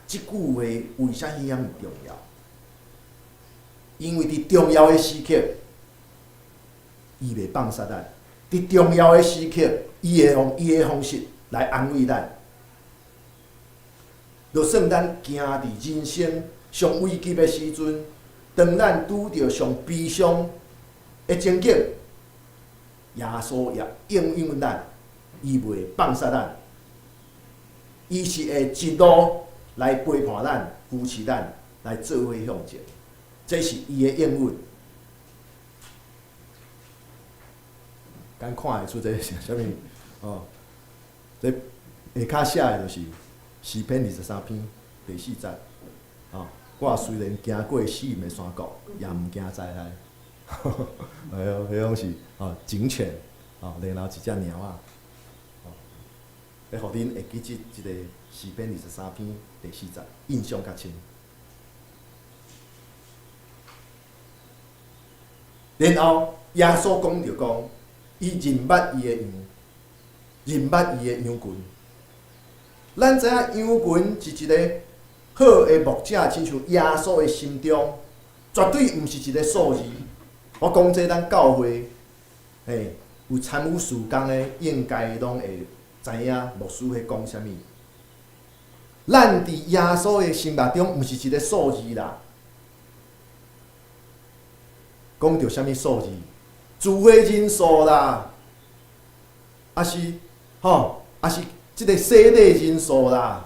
這句話為啥物遐爾重要？因為佇重要的時刻，伊袂放殺咱；佇重要的時刻，伊會用伊的方式來安慰咱。就算咱行佇人生上危急的時陣，當咱拄著上悲傷的情景，耶穌也應允咱，伊袂放殺咱，伊是會一路來陪伴咱、扶持咱，來做伙向前。這是伊的應允。敢看會出這是啥物？哦，這下跤寫的就是詩篇二十三篇第四節。哦，我雖然行過死蔭的山谷，也毋驚災害。哎喲，彼種是哦警犬，哦，然後一隻貓仔，哦，欲予恁會記這這个詩篇二十三篇第四節，印象較深。然後耶穌講著講，伊認捌伊的羊，認捌伊的羊群。咱知影羊群是一个好的牧者，親像耶穌的心中，絕對毋是一个數字。我講這咱教會，嘿，有參與事工的，應該攏會知影牧師彼講啥物。咱佇耶穌的心目中，毋是一个數字啦。講著啥物數字？聚會人數啦，抑是吼，抑是這个洗禮人數啦？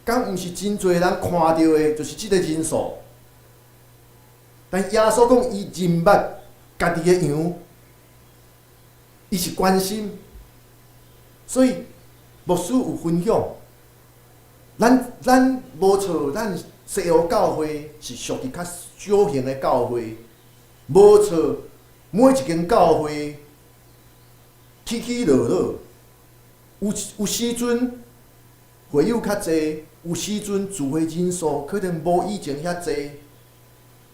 敢毋是真濟人看著的，就是這个人數。但耶穌講，伊認捌家己的羊，伊是關心，所以牧師有分享。咱咱無錯，咱西湖教會是屬於較小型的教會，無錯。每一間教會起起落落，有有時陣會友較濟，有時陣聚會人數可能無以前遐濟。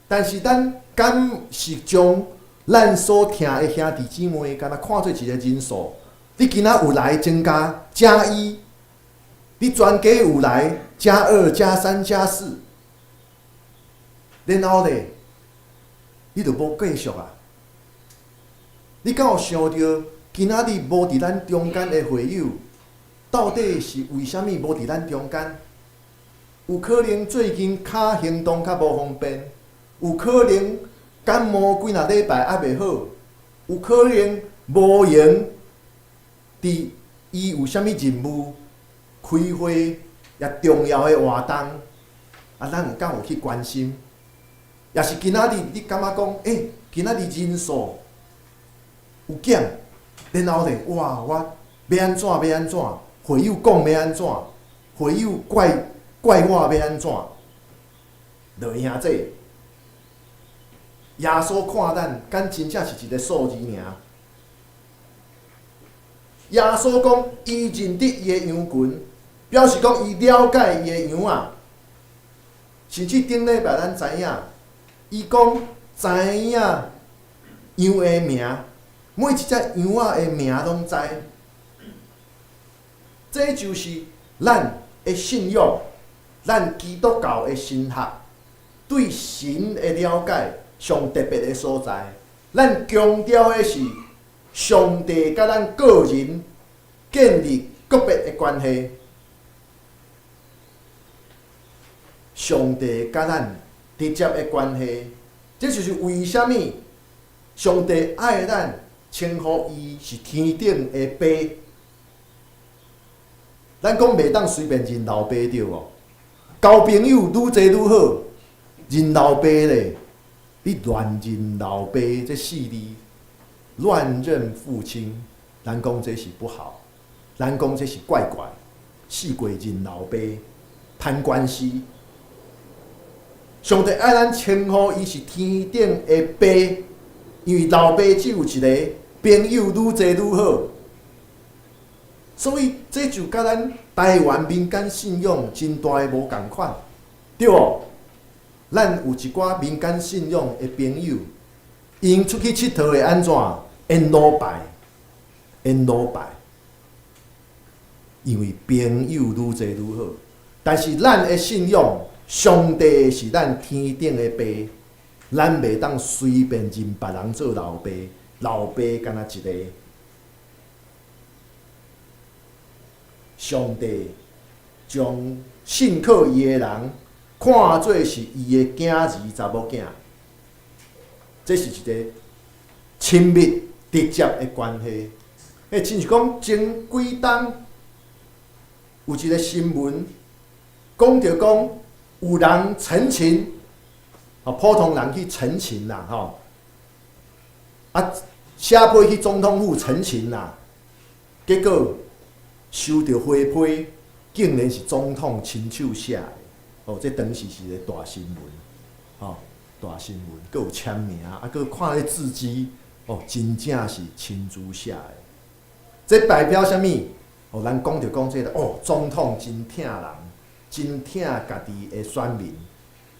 但是咱敢是將咱所疼的兄弟姊妹，敢若看做一个人數？你今仔有來增加加一，你全家有來加二、加三、加四，然後咧，你就無繼續啊？你敢有想著今仔日無佇咱中間的會友，到底是為啥物無佇咱中間？有可能最近跤行動較無方便，有可能感冒幾若禮拜猶袂好，有可能無閒佇伊有啥物任務、開會也重要的活動，啊，咱有敢有去關心？抑是今仔日你感覺講，欸，今仔日人數有減，然後咧，哇，我欲按怎欲按怎，會友講欲按怎，會友怪怪我欲按怎，就會兄這。耶穌看咱，敢真正是一个數字爾。耶穌講，伊認得伊的羊群，表示講伊了解伊的羊仔。甚至頂禮拜咱知影，伊講知影羊的名，每一隻羊仔的名攏知。這就是咱的信仰，咱基督教的神學對神的了解上特別的所在。咱強調的是上帝佮咱個人建立個別的關係，上帝佮咱直接的關係，這就是為啥物上帝愛咱，稱呼伊是天頂的爸。咱講袂當隨便認老爸對無？交朋友愈濟愈好，認老爸咧，你亂認老爸這四字，亂認父親，咱講這是不好，咱講這是怪怪，四過認老爸，攀關係。上帝愛咱稱呼伊是天頂的爸，因為老爸只有一個，朋友愈濟愈好。所以這就佮咱台灣民間信仰真大的無仝款，對無？咱有一寡民間信仰的朋友，𪜶出去𨑨迌會按怎？緣路拜，緣路拜，因為朋友愈濟愈好。但是咱的信仰，上帝是咱天頂的爸，咱袂當隨便認別人做老爸，老爸干焦一個。上帝將信靠伊的人看做是伊的囝兒、查某囝，這是一個親密、直接的關係。欸，親像講前幾冬有一個新聞，講著講有人陳情，普通人去陳情啦，吼，啊，寫批去總統府陳情啦，結果收著回批，竟然是總統親手寫的，哦，這當時是一個大新聞，吼，大新聞，閣有簽名，啊，閣看彼字跡，哦，真正是親自寫的。這代表啥物？哦，咱講著講這個，哦，總統真疼人，真疼家己的選民，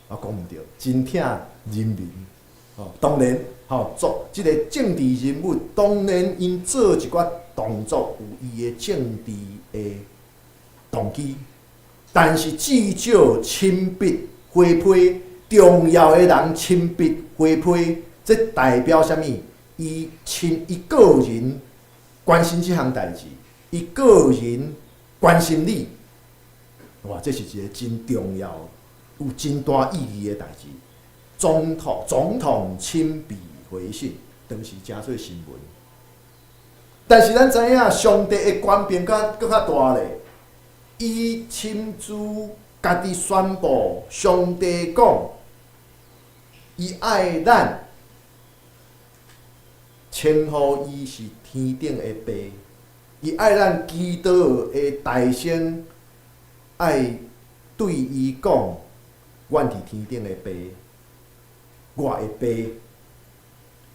啊，講毋對，真疼人民。哦，當然，吼，做這個政治人物，當然𪜶做一寡動作有伊的政治的動機，但是至少親筆回批重要的人親筆回批，這代表啥物？伊親伊個人關心這項代誌，伊個人關心你，哇！這是一個真重要、有真大意義的代誌。總統親筆回信，當時成做新聞。但是咱知影，上帝的權柄閣閣較大咧。伊親自家己宣布，上帝講，伊愛咱，稱呼伊是天頂的爸，伊愛咱祈禱的大聲，愛對伊講，阮佇天頂的爸，我的爸，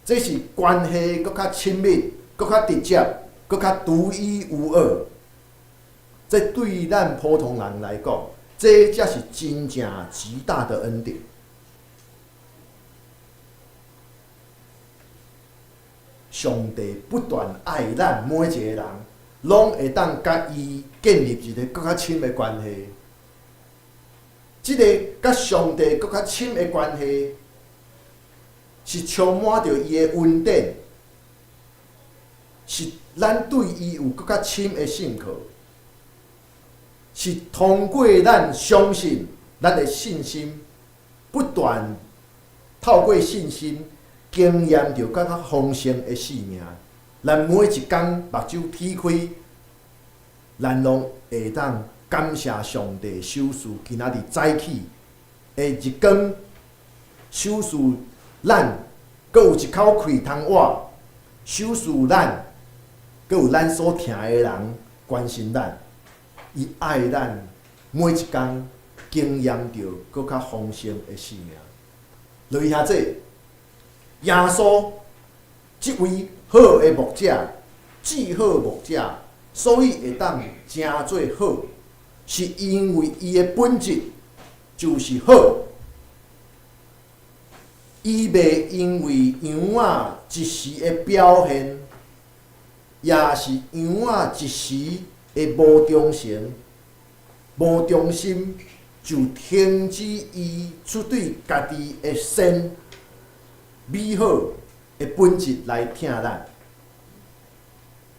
這是關係閣較親密、閣較直接、閣較獨一無二。這對咱普通人來講，這才是真正極大的恩典。上帝不斷愛咱每一個人，攏會當佮伊建立一個閣較親的關係。這個佮上帝閣較親的關係，是充滿著伊的恩典，是咱對伊有閣較深的信靠，是通過咱相信，咱的信心不斷透過信心經驗著閣較豐盛的生命。咱每一工目睭鐵開，咱攏會當感謝上帝賞賜今仔日早起的日光，賞賜咱閣有一口氣通活，賞賜咱閣有咱所疼的人關心咱，伊愛咱每一工經驗著閣較豐盛的生命。落去遐濟，耶穌這位好的牧者，至好牧者，所以會當成做好，是因為伊的本質就是好。伊袂因為羊仔一時的表現，也是羊仔一時的無忠誠、無忠心，就停止伊出對家己的善、美好的本質來疼咱。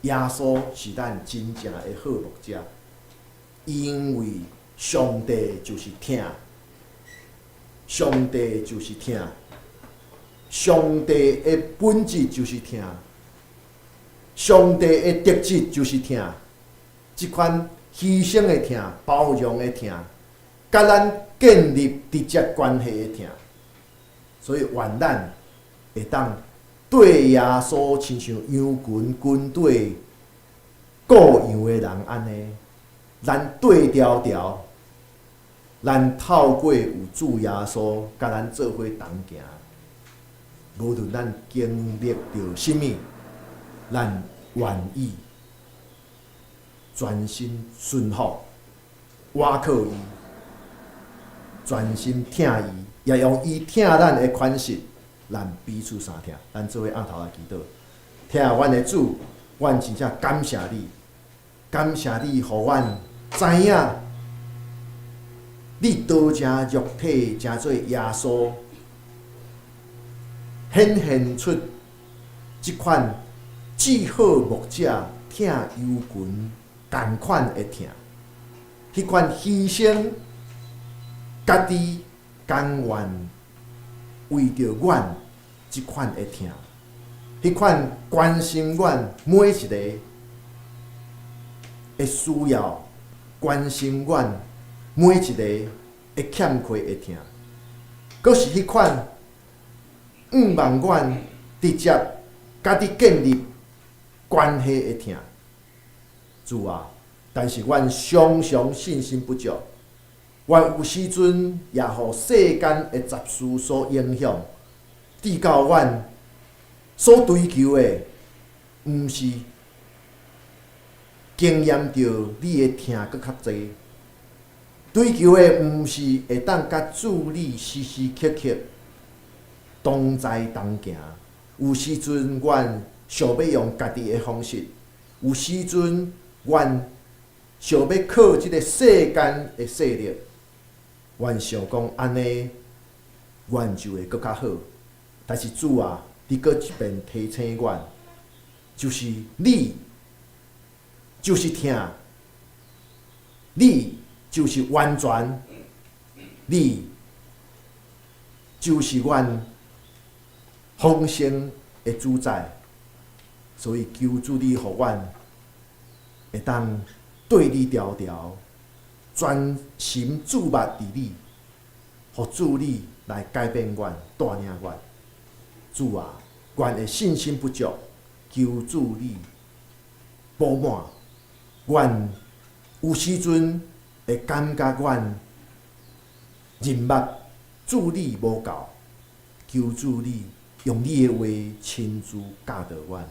耶穌是咱真正的好牧者，因為上帝就是疼，上帝就是疼，上帝的本質就是疼，上帝的特質就是疼。這款犧牲的疼、包容的疼，佮咱建立直接關係的疼。所以，願咱會當對耶穌親像羊群跟對顧羊的人按呢，咱對牢牢，咱透過有主耶穌佮咱做伙同行，無論咱經歷著啥物，咱願意專心順服，倚靠伊，專心疼伊，也用伊疼咱的款式，咱彼此相疼。咱做伙徬頭來祈禱，疼阮的主，阮真正感謝你，感謝你，予阮知影你道成肉體，成做耶穌，顯現出這款至好牧者疼羊群仝款的疼，彼款犧牲家己甘願為著阮這款的疼，彼款關心阮每一個的需要，關心阮每一個的欠缺的疼，閣是彼款向望阮直接佮你建立關係的疼。主啊，但是阮常常信心不足，阮有時陣也予世間的雜事所影響，致到阮所追求的，毋是經驗著你的疼閣較濟，追求的毋是會當佮主你時時刻刻同在同行。有時陣阮想欲用家己的方式，有時陣阮想欲靠這个世間的勢力，阮想講按呢，阮就會閣較好。但是主啊，你閣一遍提醒阮，就是你，就是疼，你就是完全，你就是阮豐盛的主宰。所以求主你予阮會當對你牢牢，專心注目佇你，予主你來改變阮、帶領阮。主啊，阮的信心不足，求主你補滿。阮有時陣會感覺阮認捌主你無夠，求主你用你的話親自教導阮。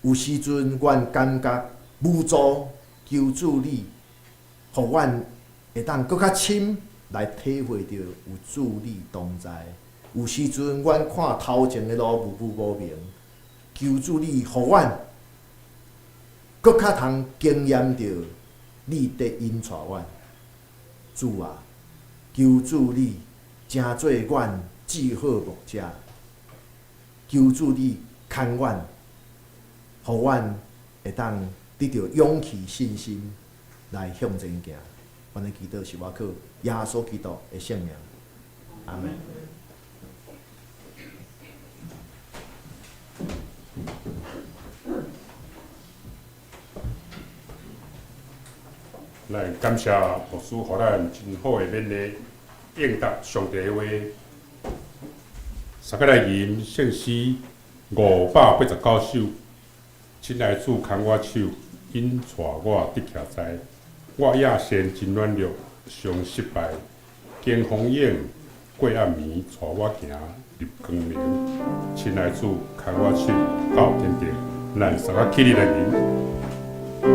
有時陣阮感覺無助，求主你，予阮會當閣較深來體會著有主你同在。有時陣阮看頭前的路霧霧無明，求主你予阮閣較通經驗著你佇引帶阮。主啊，求主你成做阮至好牧者，求主你牽阮，予阮會當得著勇氣、信心來向前行。阮的祈禱是倚靠耶穌基督的聖名，阿們。咱感謝牧師，予咱真好的勉勵，應答上帝的話。三個來吟聖詩589首，親愛主牽我手，引帶我得徛在。我野心真軟弱，常失敗，經風湧，過暗暝，帶我行入光明。親愛主牽我手，到天國，咱三个起立來吟。我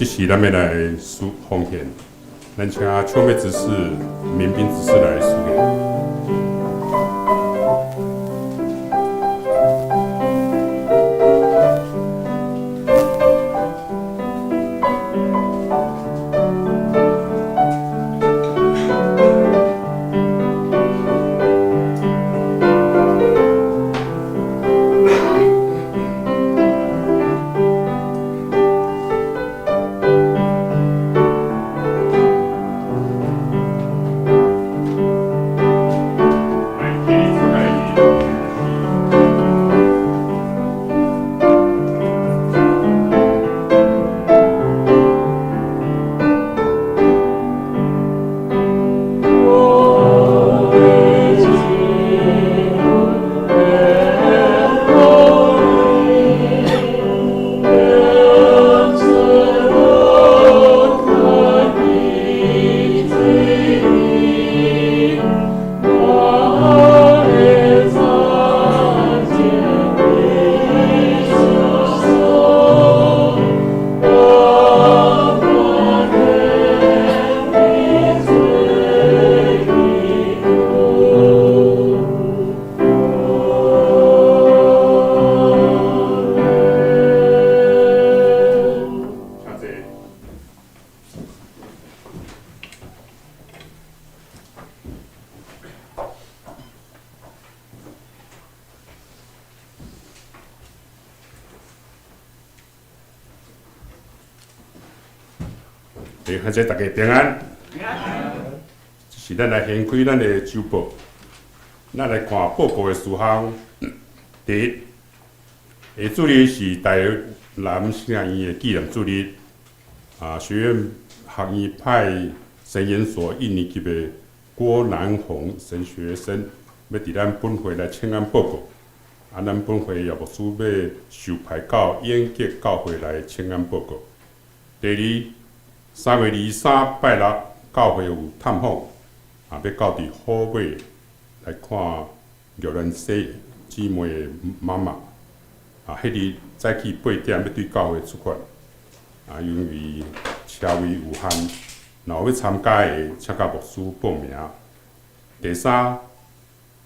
這時咱欲來施奉獻，咱請秋妹執事、民兵執事來施獻。請坐。感謝大家平安。這是咱來掀開咱的週報，咱來看報告的事項。第一，下主日是台南聖言的紀念主日。啊，學院學院派神研所一年級的郭南紅神學生，欲佇咱本會來請安報告。啊，咱本會葉牧師欲受派到永吉教會來請安報告。第二，3月23拜六，教會有探訪，啊，欲到佇虎尾來看玉蘭姊姊妹的媽媽。啊，彼日早起8點欲對教會出發。啊，因為車位有限，若有欲參加的，請佮牧師報名。第三，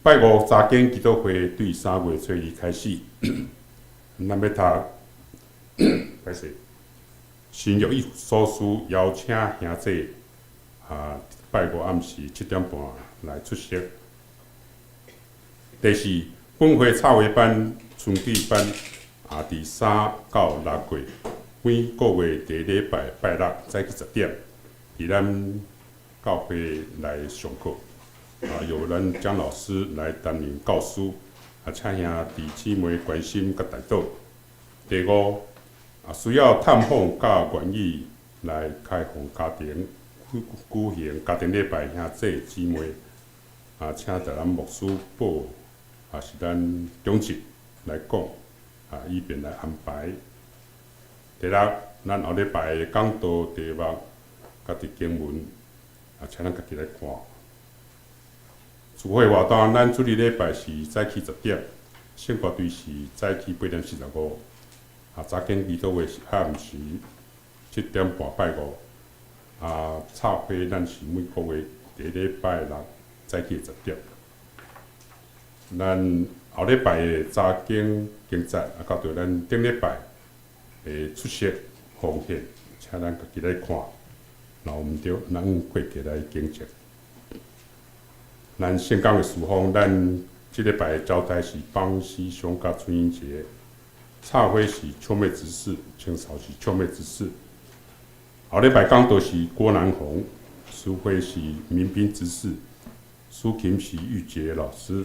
拜五查經祈禱會對3月初2開始，咱欲讀，歹勢，新約以弗所書邀請兄弟啊，拜五暗時7點半來出席。第四，本會插畫班、春季班啊，佇3到6月，每個月第一禮拜拜六早起10點，佇咱教會來上課。啊，由咱江老師來擔任教師，啊，請兄弟姊妹關心佮代禱。第五，啊，需要探訪佮願意來開放家庭舉行家庭禮拜兄弟姊妹，啊，請台咱牧師報，啊，是咱長執來講，啊，以便來安排。第六，咱後禮拜講道題目佮佇經文，啊，請咱家己來看。聚會活動，咱主日禮拜是早起10點，聖歌隊是早起8點45，啊，查經祈禱會是暗時7點半拜五，啊，插花咱是每個月第一禮拜六早起10點。咱後禮拜的查經經節，啊，到著咱頂禮拜的出席奉獻，請咱家己來看，若有毋著，咱按過節來更正。咱聖工的事奉，咱這禮拜的交代是邦師兄佮春英姐，插花是秋妹執事，清掃是秋妹執事。後禮拜講道是郭南紅，司會是民兵執事，蘇琴是玉潔老師，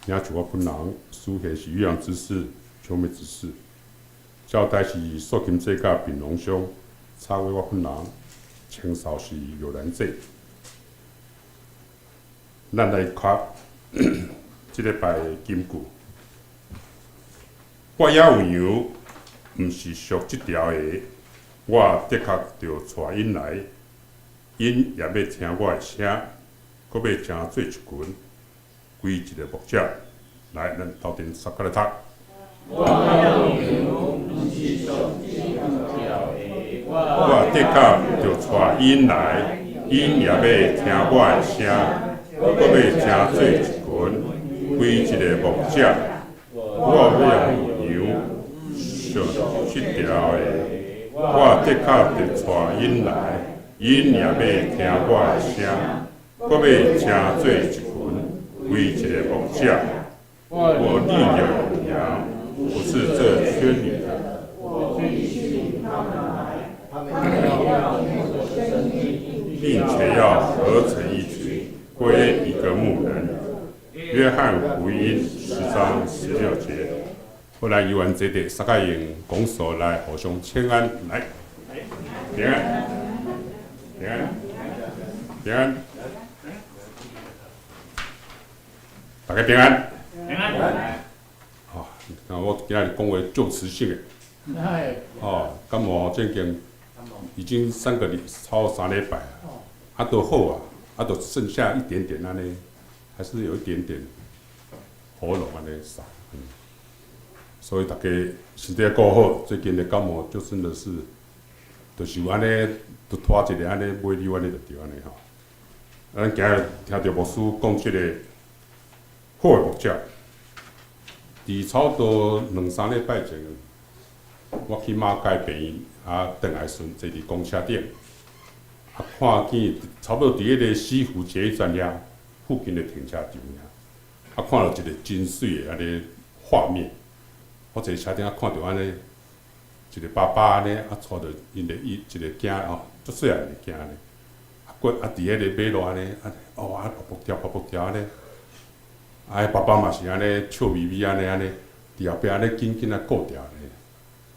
領袖我本人，蘇賢是玉陽執事，秋妹執事。交代是蘇琴姐佮炳龍兄，插花我本人，清掃是玉蘭姐。咱來看這禮拜的金句。我猶有羊，毋是屬這條的，我的確著帶𪜶來，𪜶也欲聽我的聲，閣欲成做一群，歸一个牧者。來，咱鬥陣三句來讀。我猶有羊，毋是屬這條的，我我的確著帶𪜶來，𪜶也欲聽我的聲，閣欲成做一群，歸一个牧者。我欲用羊上失著的，我的確著帶𪜶來，𪜶也欲聽我的聲，閣欲成做一群，歸一个牧者。我另有羊，不是這圈裡的。我必須領他們來，他們也要聽我聲音，並且要合成一群，歸一個牧人。約翰福音10章16節。後來猶原坐佇，大家用拱手來互相請安，來，平安，平安，平安，大家平安。平安。哦，那我今仔日講話足磁性的。哦，感冒最近已經三個禮，超3禮拜啊，啊都好啊，啊都剩下一點點按呢，還是有一點點喉嚨按呢捒，所以大家身體顧好，最近的感冒就真的是，就是有按呢，就拖一个按呢尾溜按呢就對按呢吼。咱今日聽著牧師講這個好的牧者，佇差不多兩三禮拜前，我去馬偕病院，啊，轉來時陣坐佇公車頂，啊，看見差不多佇彼个西湖捷運站遐附近的停車場遐，啊，看著一个真媠的按呢畫面。我坐車頂啊，看著按呢，一个爸爸按呢，啊，帶著𪜶的伊一个囝吼，足細漢的囝按呢，啊，過啊，佇彼个馬路按呢，啊，哦，啊，噗噗跳，噗噗跳按呢，啊，彼爸爸嘛是按呢笑眯眯按呢按呢，佇後壁按呢緊緊啊顧牢呢。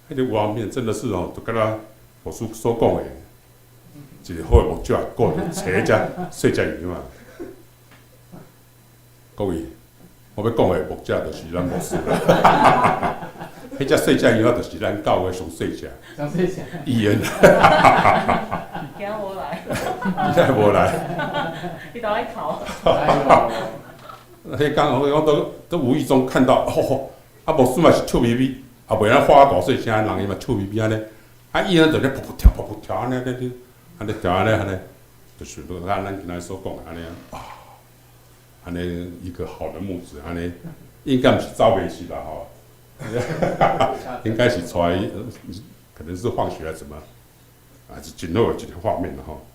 彼个畫面真的是哦，就敢若牧師所講的，一个好的牧者顧著揣只細只羊仔。各位，我欲講的牧者就是咱牧師啦。彼只細只羊仔就是咱教會上細只。上細只。伊緣。今仔無來。伊今無來。伊都愛哭。彼工我都無意中看到，吼，啊牧師嘛是笑眯眯。啊，袂曉發大細聲，人伊嘛笑眯眯按呢，啊，伊呢就咧噗噗跳，噗噗跳按呢，咧咧，按呢跳按呢按呢，就是按咱今仔所講的按呢啊，按呢一個好的牧者按呢，應該毋是走袂失啦吼，應該是帶伊，可能是放學還是什麼，啊，是真好的一個畫面吼。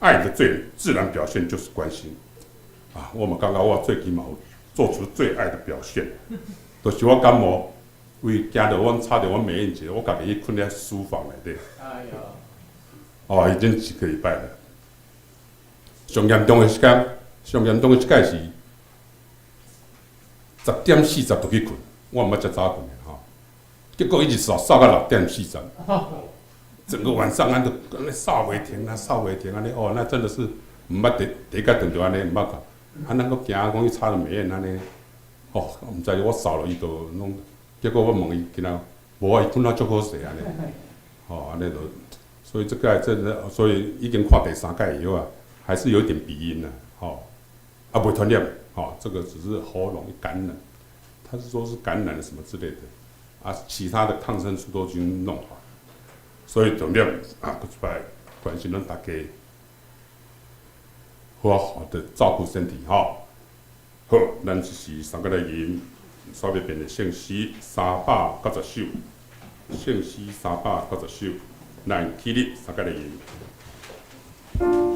愛的最自然表現就是關心，啊，我嘛感覺我最近嘛有做出最愛的表現，就是我感冒。為驚著阮吵著阮美燕姐，我家己去睏佇書房內底。哎喲！哦，已經幾個禮拜了。上嚴重的時間，上嚴重的一擺是10點40就去睏，我毋捌遮早睏的吼。結果一直捒捒到6點40，整個晚上按呢按呢捒袂停啊，捒袂停按呢哦，那真的是毋捌第第一擺頓著按呢，毋捌看。啊，咱閣驚講去吵著美燕按呢，哦，毋知我捒落伊就攏。結果我問伊，今仔無啊，伊睏啊足好勢按呢，吼按呢就，所以這個真的，所以已經看第三擺以後啊，還是有點鼻音啦，吼，啊袂傳染，吼，這個只是喉嚨感染，他是說是感染什麼之類的，啊，其他的抗生素都已經弄好，所以重點啊，閣一擺關心咱大家，好好的照顧身體，吼，好，咱這時三個來吟。煞欲變的聖詩390首，聖詩三百九十首，咱起立三個來吟。我。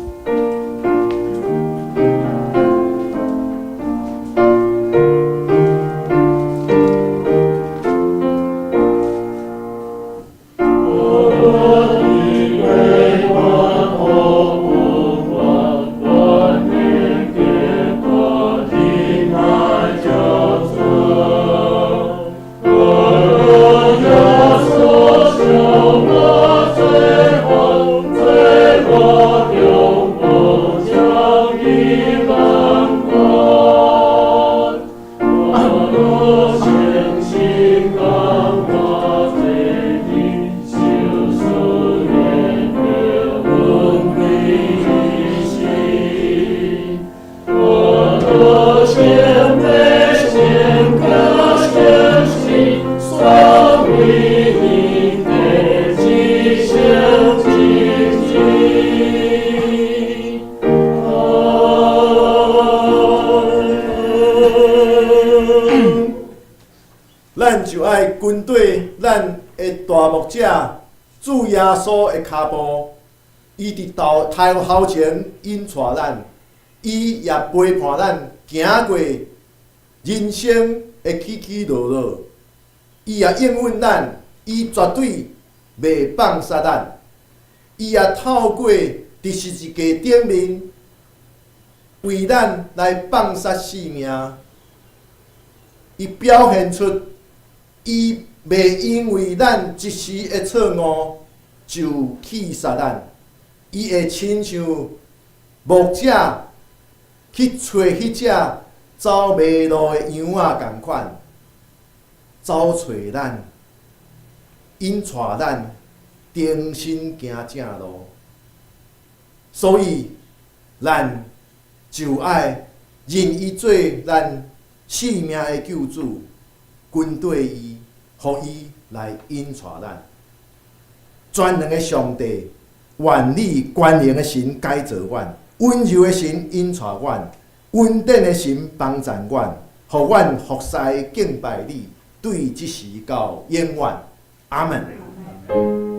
跟綴咱的大牧者主耶穌的跤步，伊佇頭頭頭前引帶咱，伊也陪伴咱行過人生的起起落落，伊也應允咱，伊絕對袂放殺咱，伊也透過佇十字架頂面為咱來放殺性命，伊表現出伊袂因為咱一時的錯誤就棄殺咱，伊會親像牧者去揣彼隻走迷路的羊仔仝款，走揣咱，引帶咱重新行正路。所以，咱就愛認伊做咱性命的救主，跟綴伊，予伊來引帶咱。全能的上帝，願你權能的神改造阮，溫柔的神引帶阮，恩典的神幫贊阮，予阮服侍敬拜你，對這時到永遠。阿門。